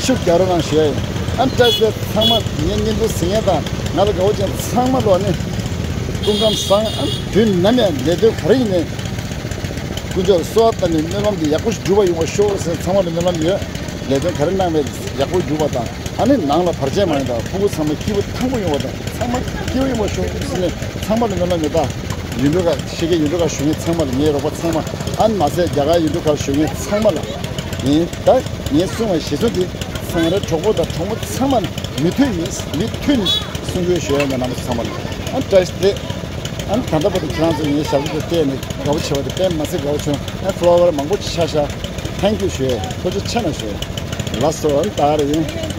ཤུགས་རྒྱག་རོགས་གནང་ཞུ་ཡ་ཡིན། ཨ་བཀྲ་ཤིས་བདེ་ལེགས། ཚང་མ་ངའི་བརྙན་ཐུང་གཟིགས་མཁན་དང་ང་ལ་དགའ་པོ་བྱེད་མཁན་ཚང་མ་ལ་ནི་སྐུ་ཁམས་བཟང་། ཨ་དུས་ནམ་ཡང་ལས་དོན་ག་རེ་ཡིན་ནའི་དཀོན་མཆོག་ལ་གསོལ་བ་བཏབ་ནས་སྨོན་ལམ་འདི་ཡག་པོ་ཞིག་འགྲུབ་པ་ཡོང་བ་ཤོག་ཟེར། ཚང་མ་ལ་སྨོན་ལམ་ཡོད། ལས་དོན་ག་རེ་གནང་མེད་ཡག་པོ་འགྲུབ་པ་དང་། ཨ་ནི་ནང་ལ་བར་ཆད་མ་ཡོང་དང་། ཕྲུ་གུ་ཚང་མ་སྐྱིད་པོ་ཐང་པོ་ཡོང་བ་དང་། ཚང་མ་སྐྱིད་པོ་ཡོང་བ་ཤོག་ཟེར་ནས་ཚང་མ་ལ་སྨོན་ལམ་ཡོད། ད་ཡུལ་གྲུ་ཁག་ཕྱི་རྒྱལ་ཡུལ་གྲུ་ཁག་བཞུགས་མཁན་ཚང་མ་ལ། ངའི་རོགས་པ་ཚང་མ། ཨ་ནི་མ་ཟད་རྒྱ་གར་ཡུལ་གྲུ་ཁག་བཞུགས་མཁན་ཚང་མ་ལ་ཡིན། ད་ངས་གསུང་བའི་གཞི་བཟུང་འདི་ཚང་རའི་གྲོགས་པོ་དང་གྲོགས་མོ་ཚང་མ་ལ་མུ་མཐུད་ནས་མུ་མཐུད་ནས་གསུང་བཤད་ཞུ་ཡ་ཡིན། རྣམ་པ་ཚང་མ་ལ་ཨ་བཀྲ་ཤིས་བདེ་ལེགས། ཨ་ནི་ད་ལྟ་བར་དུ་ཁྱེད་རང་ཚོ་ངའི་ཞབས་ཕྱི་དེ་བལྟས་ནས་དགའ་པོ་བྱས་པ་དེ་དཔེ་མ་ཚད་དགའ་པོ་བྱུང་། ཨ་ཕོ་ལོ་ཝར་མང་པོ་ཆགས་ཤག Thank you ཞུ་ཡ། ཐུགས་རྗེ་ཆེ་གནང་ཞུ་ཡ། ལགས་སོ། ཨ་ནི་ད་ག་རང་ཡིན།